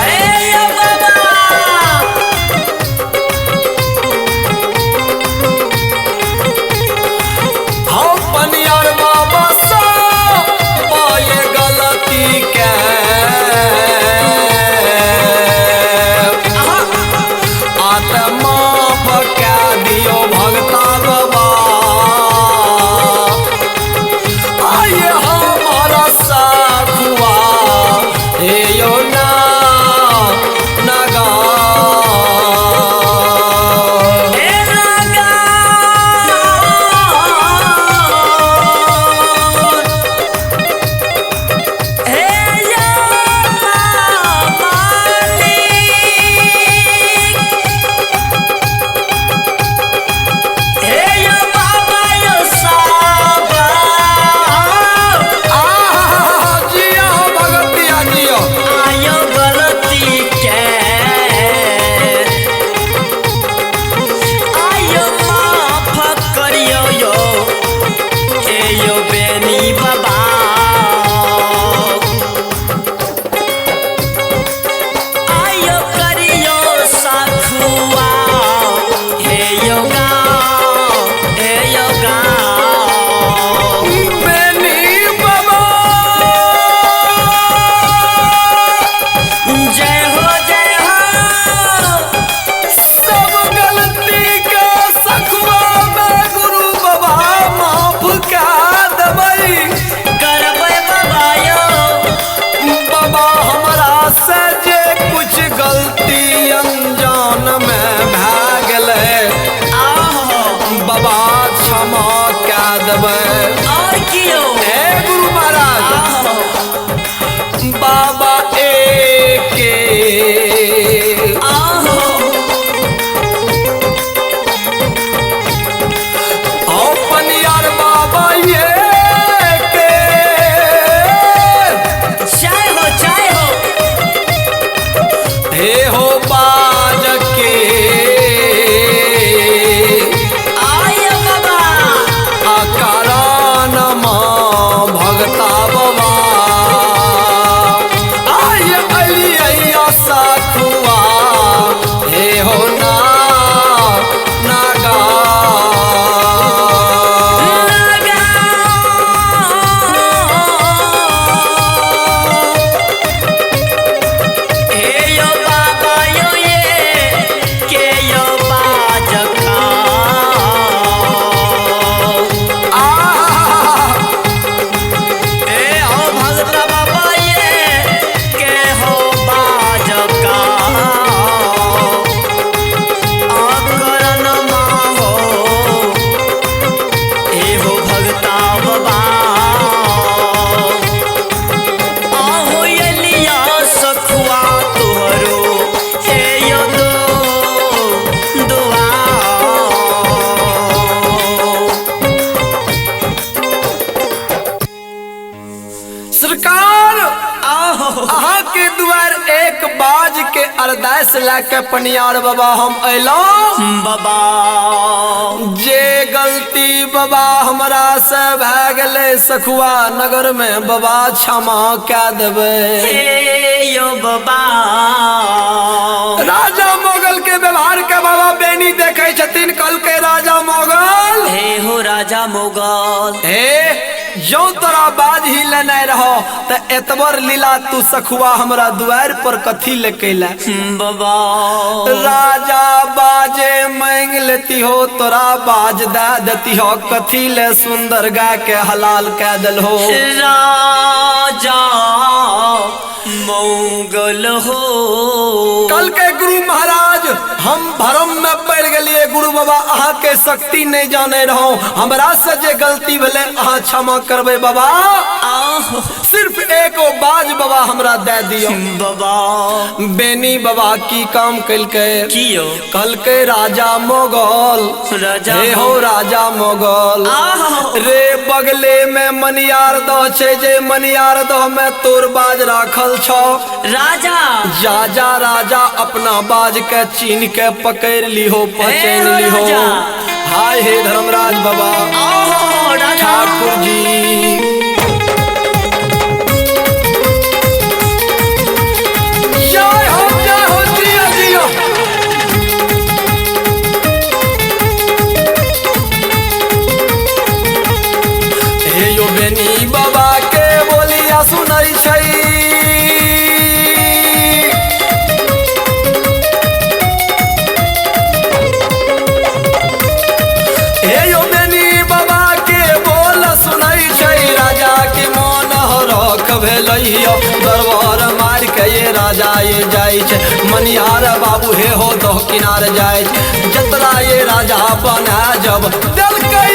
[SPEAKER 4] अरे यो बाबा।
[SPEAKER 3] हो पनियार बाबा सो बाये गलती के। आत्मा बका दियो भगता बाबा, आये हमारा साखुआ हे यो ना नगा।
[SPEAKER 4] हे नागा। हे यो मालिक। हे यो बाबा यो साबा।
[SPEAKER 3] आहा जिया हो भगतिया जियो।
[SPEAKER 4] आयो गलती के, आयो माफ करियो यो, ए यो बेनी बाबा। आयो करियो साखुआ, हे यो गाँव, हे यो गाँव।
[SPEAKER 3] बेनी बाबा
[SPEAKER 4] जय हो जय हो।
[SPEAKER 3] सब गलती के सखुआ में गुरु बाबा माफ कऽ देबै।
[SPEAKER 4] करबै बाबा यो।
[SPEAKER 3] बाबा हमरा से जे कुछ गलती अनजान में भए गेलै,
[SPEAKER 4] आहो।
[SPEAKER 3] बाबा क्षमा कऽ देबै।
[SPEAKER 4] और कियो।
[SPEAKER 3] हे गुरु महाराज,
[SPEAKER 4] आहो।
[SPEAKER 3] बाबा एके
[SPEAKER 4] आहो।
[SPEAKER 3] हो पनियार बाबा ये के।
[SPEAKER 4] जय हो जय हो।
[SPEAKER 3] हे हो बाज के
[SPEAKER 4] आयो बाबा।
[SPEAKER 3] अकारण माँ भगता बाबा आय अलिया साखुआ हे हो ना नागा।
[SPEAKER 4] नागा। हे यो बाबा यो ये।
[SPEAKER 3] बाज के अरदास ला के पनियार बाबा हम अयलौं
[SPEAKER 4] बाबा।
[SPEAKER 3] जे गलती बाबा हमरा से भए गेलै सखुआ नगर में बाबा क्षमा कए देबै।
[SPEAKER 4] हे यो बाबा।
[SPEAKER 3] राजा मोगल के व्यवहार के बाबा बेनी देखे छथिन। कल के राजा मोगल,
[SPEAKER 4] हे हो राजा मोगल,
[SPEAKER 3] हे जो तोरा बाज ही लेने रहो त एतबर लीला तू सखुआ हमरा दुआर पर कथी ले कैला
[SPEAKER 4] बाबा।
[SPEAKER 3] राजा बाजे मांग लेती हो तोरा बाज दे देती हो, कथी ले सुंदर गाय के हलाल कह दल हो।
[SPEAKER 4] राजा मोगल हो।
[SPEAKER 3] कल के गुरु महाराज हम भरम में पड़ गलिए गुरु बाबा अहाँ के शक्ति नहीं जाने रहो, हमरा से जे गलती भेले अहाँ क्षमा करबे बाबा। सिर्फ एक बाज बाबा हमरा दे दियो
[SPEAKER 4] बाबा।
[SPEAKER 3] बेनी बाबा की काम कलके
[SPEAKER 4] कियो?
[SPEAKER 3] कल के राजा मोगल,
[SPEAKER 4] राजा
[SPEAKER 3] हे हो राजा मोगल रे बगले में मनियार दह छे, जे मनियार दह में तोर बाज राखल छौ।
[SPEAKER 4] राजा
[SPEAKER 3] जा जा राजा अपना बाज के चीन के पकड़ लिहो पहचान लिहो। हाय हे धर्मराज बाबा ठाकुर जी। जय हो जियो जियो। हे यो बेनी बाबा के बोलिया सुनै छै, दरबार मार के ये राजा ये जाय छै, मनिहार बाबू हे हो दो किनार जाय छै, जतरा ये राजा बना जब देलकै।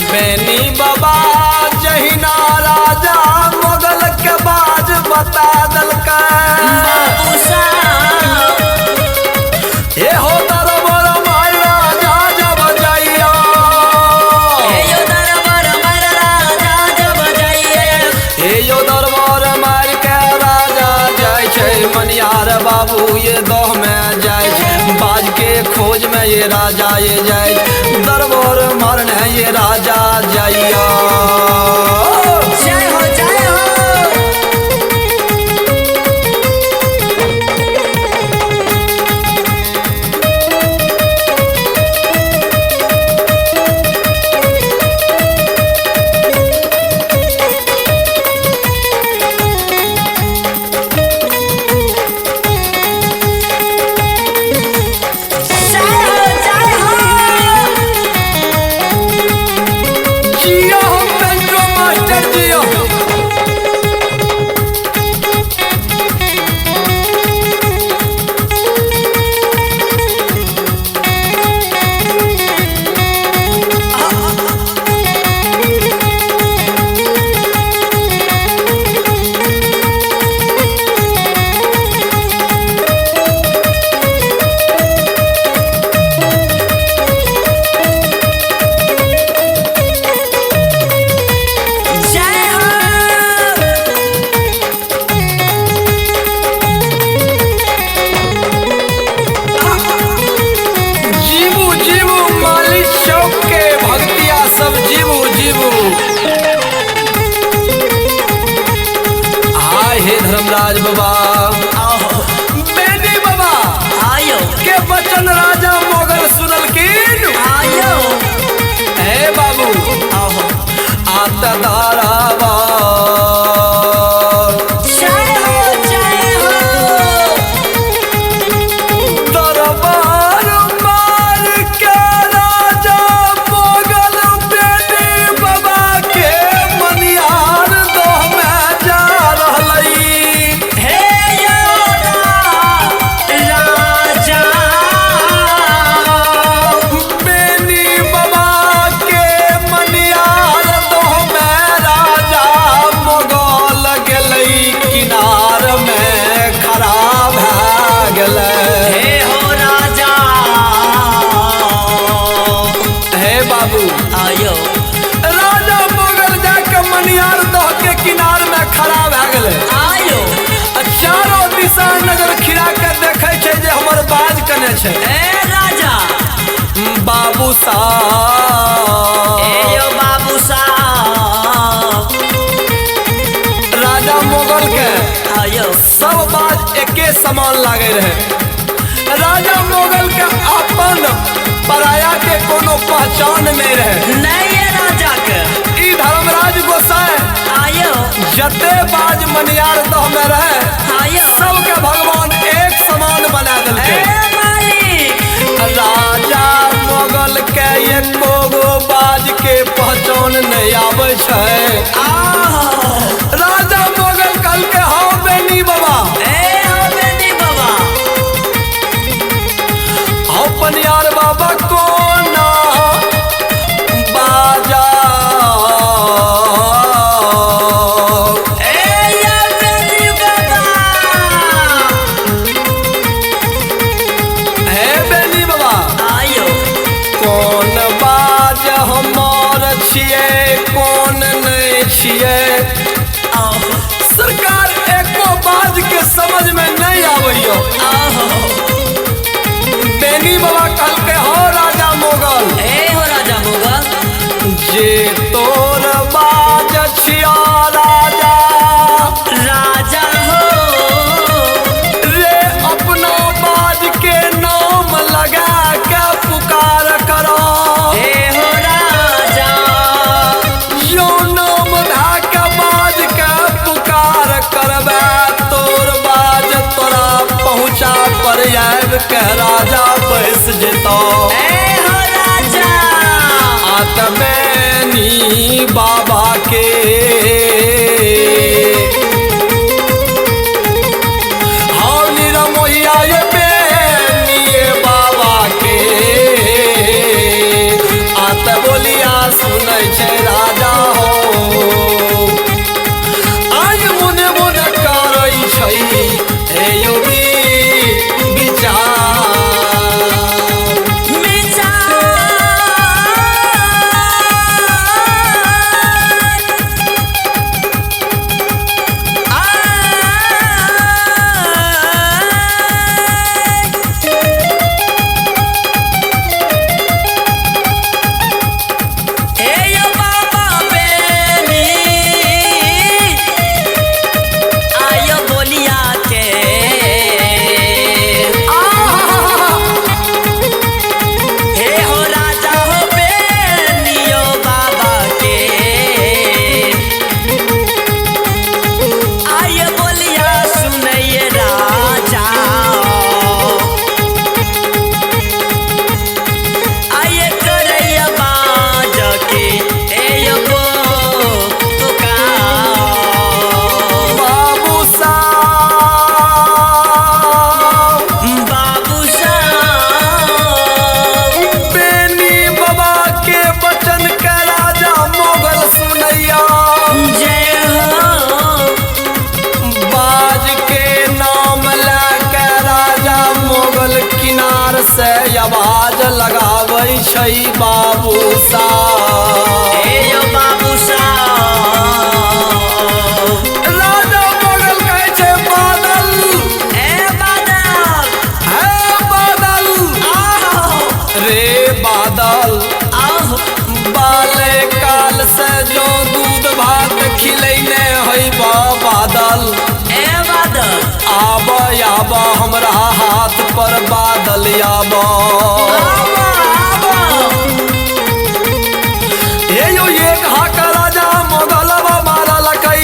[SPEAKER 3] बेनी बाबा जहिना राजा मोगल के बाज बता दलकै, हे हो दरबार मार राजा जब जाइया, हे यो दरबार मार के राजा जाय छै, मनियार बाबू ये दह में जाय छै, बाज के खोज में ये राजा ये जाय, दरबार मारने ये राजा जाइया।
[SPEAKER 4] जय हो जय हो।
[SPEAKER 3] जियो हो पेंट्रो मास्टर जियो। बाबू
[SPEAKER 4] आयो
[SPEAKER 3] राजा मोगल जाके मनियार दह के किनार में खड़ा भए गेलै।
[SPEAKER 4] आयो
[SPEAKER 3] आ चारो दिशा नजर खिरा के देखै छै जे हमर बाज कने छै।
[SPEAKER 4] ए राजा
[SPEAKER 3] बाबू साहब
[SPEAKER 4] ए यो बाबू साहब
[SPEAKER 3] राजा मोगल के
[SPEAKER 4] आयो
[SPEAKER 3] सब बाज एके समान लागे रहे। राजा मोगल के अपन पराया के कोनो पहचान नहीं रहे।
[SPEAKER 4] नहीं ये राजा के
[SPEAKER 3] ई धर्मराज गोसाई
[SPEAKER 4] आयो
[SPEAKER 3] जते बाज मनियार दह में रहे
[SPEAKER 4] आयो
[SPEAKER 3] सबके भगवान एक समान बना
[SPEAKER 4] ए
[SPEAKER 3] देलकै।
[SPEAKER 4] मालिक
[SPEAKER 3] राजा मोगल के एको गो बाज के पहचान नहीं आबै छै।
[SPEAKER 4] आहो
[SPEAKER 3] राजा मोगल कहलकै हौ बेनी बाबा
[SPEAKER 4] ए हो बेनी बाबा
[SPEAKER 3] हौ पनियार बाबा कोना बाजा
[SPEAKER 4] ए यो बेनी बाबा
[SPEAKER 3] हे बेनी बाबा
[SPEAKER 4] आयो
[SPEAKER 3] कोन बाज हमर छियै कोन नहीं छियै।
[SPEAKER 4] आहो
[SPEAKER 3] सरकार एको बाज के समझ में नहीं आबैयो।
[SPEAKER 4] आहो
[SPEAKER 3] बेनी बाबा कहलकै हौ राजा मोगल
[SPEAKER 4] ए हो राजा मोगल
[SPEAKER 3] जे तोर बाज छिया राजा
[SPEAKER 4] राजा हो
[SPEAKER 3] रे अपना बाज के नाम लगा के पुकार करो।
[SPEAKER 4] ए हो राजा
[SPEAKER 3] यो नाम धऽ के बाज के पुकार करबे तोर बाज तोरा पहुँचा पर आबि के राजा बैस जेतौ।
[SPEAKER 4] ए हो राजा
[SPEAKER 3] आत्मनी बाबा के हौ निरमोहिया ये बेनिये बाबा के आत बोलिया सुनै छै राजा हो आज मुने मुने करै छै हे यो विचार। बाबू साहब
[SPEAKER 4] बाबू साहब
[SPEAKER 3] बेनी बाबा के बचन के राजा मोगल सुनैया
[SPEAKER 4] जय हो
[SPEAKER 3] बाज के नाम लए के राजा मोगल किनार से आवाज लगाबै छै बाबू साहब।
[SPEAKER 4] ए यो बाबू साहब
[SPEAKER 3] राजा मोगल कहै छै बादल
[SPEAKER 4] ए बादल
[SPEAKER 3] हे बादल
[SPEAKER 4] आहो
[SPEAKER 3] रे बादल
[SPEAKER 4] आहो
[SPEAKER 3] बाले काल से जो दूध भात खिलैने है बा बादल
[SPEAKER 4] ए बादल
[SPEAKER 3] आब आब हमरा हाथ पर बादल आब।
[SPEAKER 4] आबो आबो
[SPEAKER 3] हे यो एक हाक राजा मोगलवा मारलकै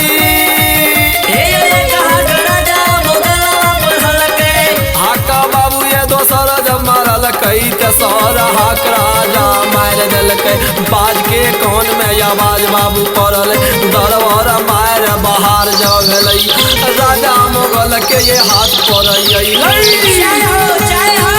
[SPEAKER 4] हे यो एक हाथ राजा मोगलवा पढ़लकै
[SPEAKER 3] हाका बाबू ये दोसर जब मारलकै तेसर हाक राजा मारि देलकै। बाज के कान में आवाज बाबू पड़ल दरबार मारि बाहर जा गेलै राजा मोगल के ये हाथ पर अइलै।
[SPEAKER 4] जय हो जय हो।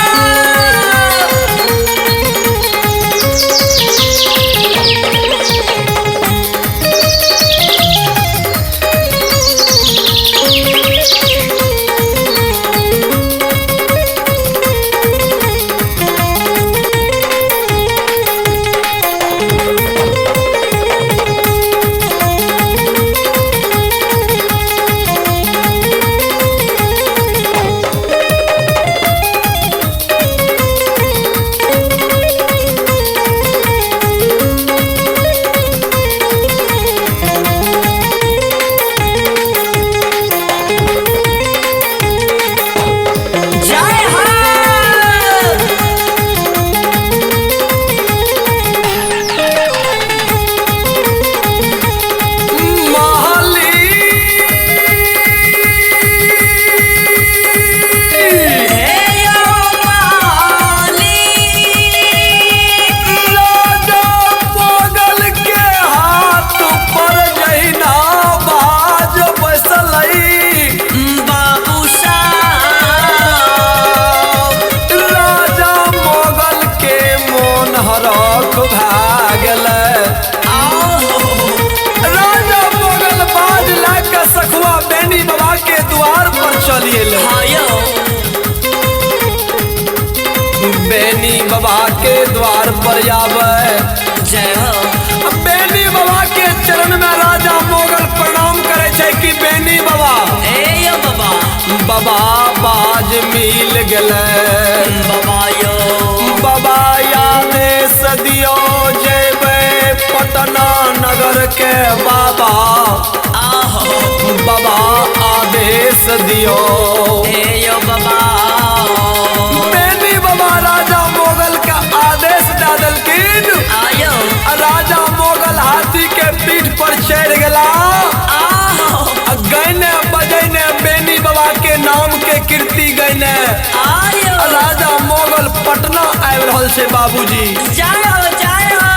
[SPEAKER 3] गेलै। राजा मोगल बाज लए के सखुआ बेनी बाबा के द्वार पर चली एलै। बेनी बाबा के द्वार पर आवे,
[SPEAKER 4] जय हो।
[SPEAKER 3] बेनी बाबा के चरण में राजा मोगल प्रणाम करे छै कि बेनी बाबा,
[SPEAKER 4] ए यो बाबा,
[SPEAKER 3] बाबा बाज मिल गेलै,
[SPEAKER 4] बाबा यो
[SPEAKER 3] बाबा आदेश दियो जेबै पटना नगर के बाबा,
[SPEAKER 4] आहो
[SPEAKER 3] बाबा आदेश दियो।
[SPEAKER 4] ए यो बाबा।
[SPEAKER 3] बेनी बाबा राजा मोगल का आदेश दे देलखिन।
[SPEAKER 4] आयो
[SPEAKER 3] राजा मोगल हाथी के पीठ पर चढ़ गेला,
[SPEAKER 4] आहो
[SPEAKER 3] गैने बजैने बेनी बाबा के नाम के कीर्ति गैने।
[SPEAKER 4] आयो
[SPEAKER 3] राजा मोगल पटना आबि रहल छै बाबूजी।
[SPEAKER 4] जय हो, जय हो।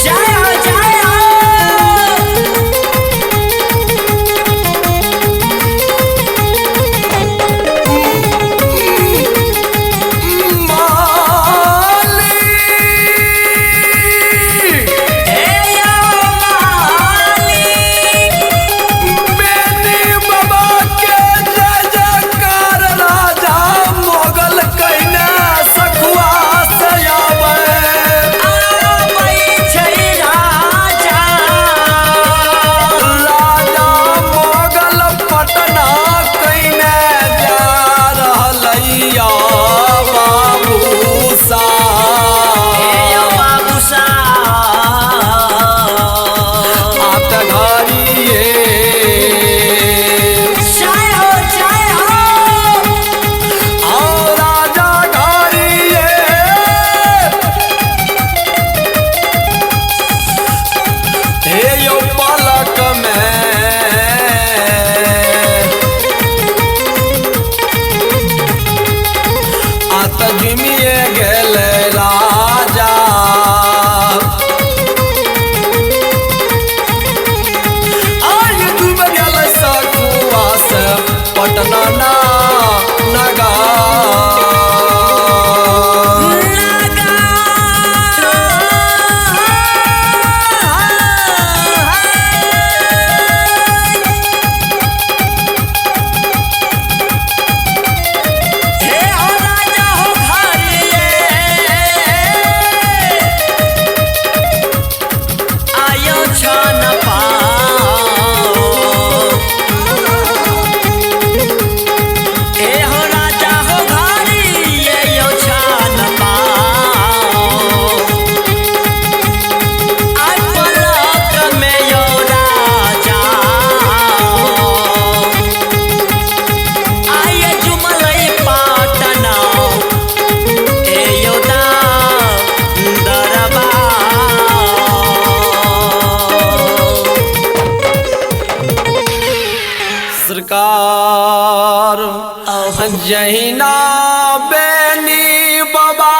[SPEAKER 4] जय हो, जय हो।
[SPEAKER 3] मालिक
[SPEAKER 4] ए यो मालिक,
[SPEAKER 3] बेनी बाबा के जय जयकार राजा मोगल कइने सखुआ से आवे।
[SPEAKER 4] आबै छै राजा,
[SPEAKER 3] राजा मोगल पटना कइने जा रहलैया बाबू
[SPEAKER 4] ए यो
[SPEAKER 3] साहब।
[SPEAKER 4] बाबू साहब।
[SPEAKER 3] आत घरिये
[SPEAKER 4] जय हो, जय हो।
[SPEAKER 3] आओ राजा घरिये हे यो पलक में आत जुमिए गेल राजा। आय डूब गेल सखुआ से पटना ना नगर।
[SPEAKER 4] हे हो राजा हो घरिये, आयो छन पाओ। हे हो राजा हो घरिये, यो छन पाओ। आइ पलक में यो राजा, आय जुमलै पाटना, ए यो दरबार।
[SPEAKER 3] सरकार जहिना बेनी बाबा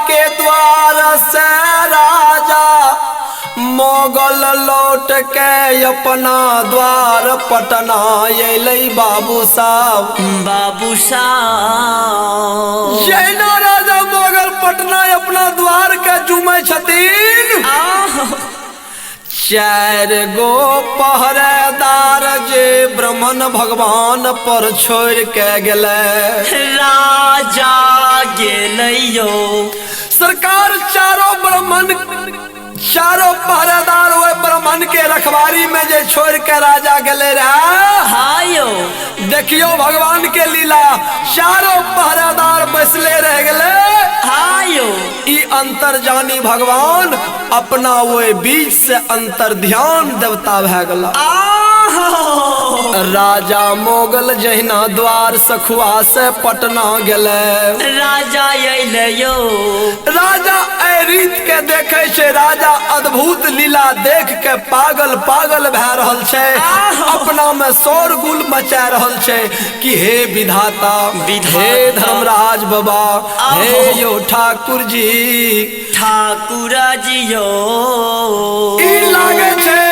[SPEAKER 3] के द्वार से राजा मोगल लौट के अपना द्वार पटना अयलै बाबू साहब।
[SPEAKER 4] बाबू साहब।
[SPEAKER 3] जहिना राजा मोगल पटना अपना द्वार के जुमै छथिन,
[SPEAKER 4] आहो
[SPEAKER 3] चारि गो पहरेदार जे ब्राह्मण भगवान पर छोड़ के गेलै।
[SPEAKER 4] राजा गेलैयो।
[SPEAKER 3] सरकार चारो ब्राह्मण, चारो पहरेदार ओहि ब्राह्मण के रखवारी में जे छोड़ के राजा गेलै रहे।
[SPEAKER 4] हायो
[SPEAKER 3] देखियो भगवान के लीला, चारो पहरेदार बैसले रह गेलै।
[SPEAKER 4] हायो
[SPEAKER 3] ई अंतर्जानी भगवान अपना ओहि बीच से अंतर्ध्यान देवता भए गेला।
[SPEAKER 4] आहो
[SPEAKER 3] राजा मोगल जहिना द्वार सखुआ से पटना गेले।
[SPEAKER 4] राजा अइले यो।
[SPEAKER 3] राजा एहि रीत के देखे छै, राजा अद्भुत लीला देख के पागल पागल भए रहल छै, अपना में शोरगुल मचा रहल छै कि हे विधाता, हे धर्मराज बाबा, हे यो ठाकुर जी,
[SPEAKER 4] ठाकुर जी यो।
[SPEAKER 3] ई लागे छै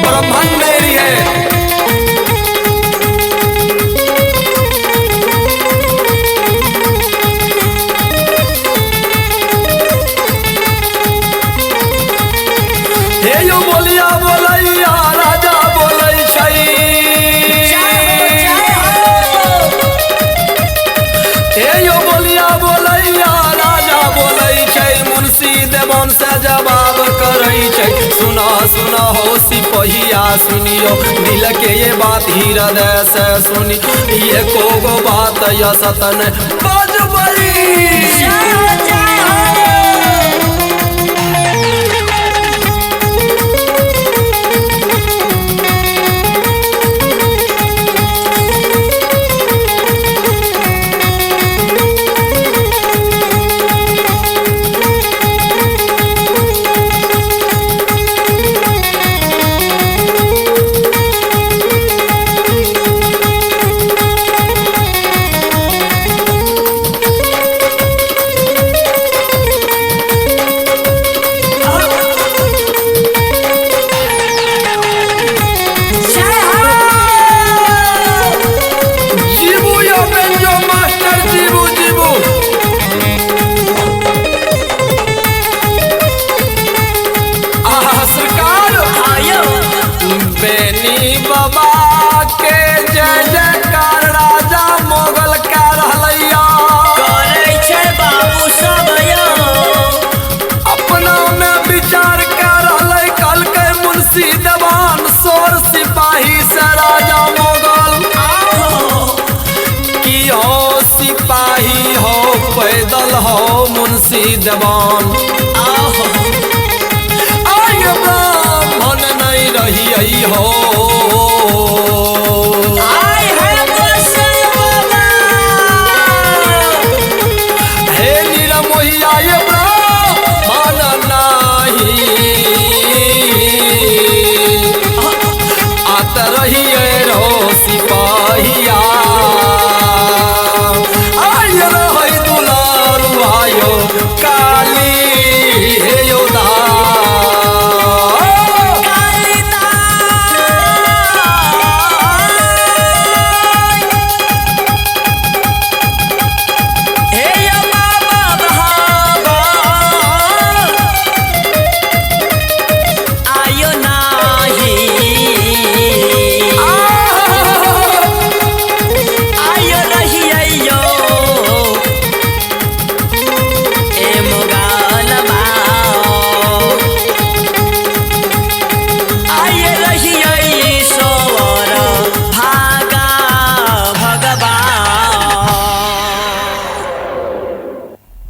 [SPEAKER 3] ब्राह्मण मेरी है। हे यो बोलिया बोलैया राजा बोलै छै। हे यो बोलिया बोलैया राजा बोलै छै, मुंशी देवान से जवाब करै छै। सुना सुना हो सिपहिया सुनियो, दिल के ये बात हृदय से सुनी, ये को गो बात यसतन बजबई। जीबू यो बेंजो मास्टर जीबू जीबू। आहा सरकार
[SPEAKER 4] आयो।
[SPEAKER 3] बेनी बाबा के जय जयकार राजा मोगल कह रहलैया।
[SPEAKER 4] करै छै बाबू सब यो।
[SPEAKER 3] अपना में विचार कह रहलै, कहलकै मुंशी देवान सोर सिपाही से राजा मोगल की हो सिपाही हो पैदल हो मुंशी देवान,
[SPEAKER 4] आहो।
[SPEAKER 3] आय ब्राह्मण नहीं रही हो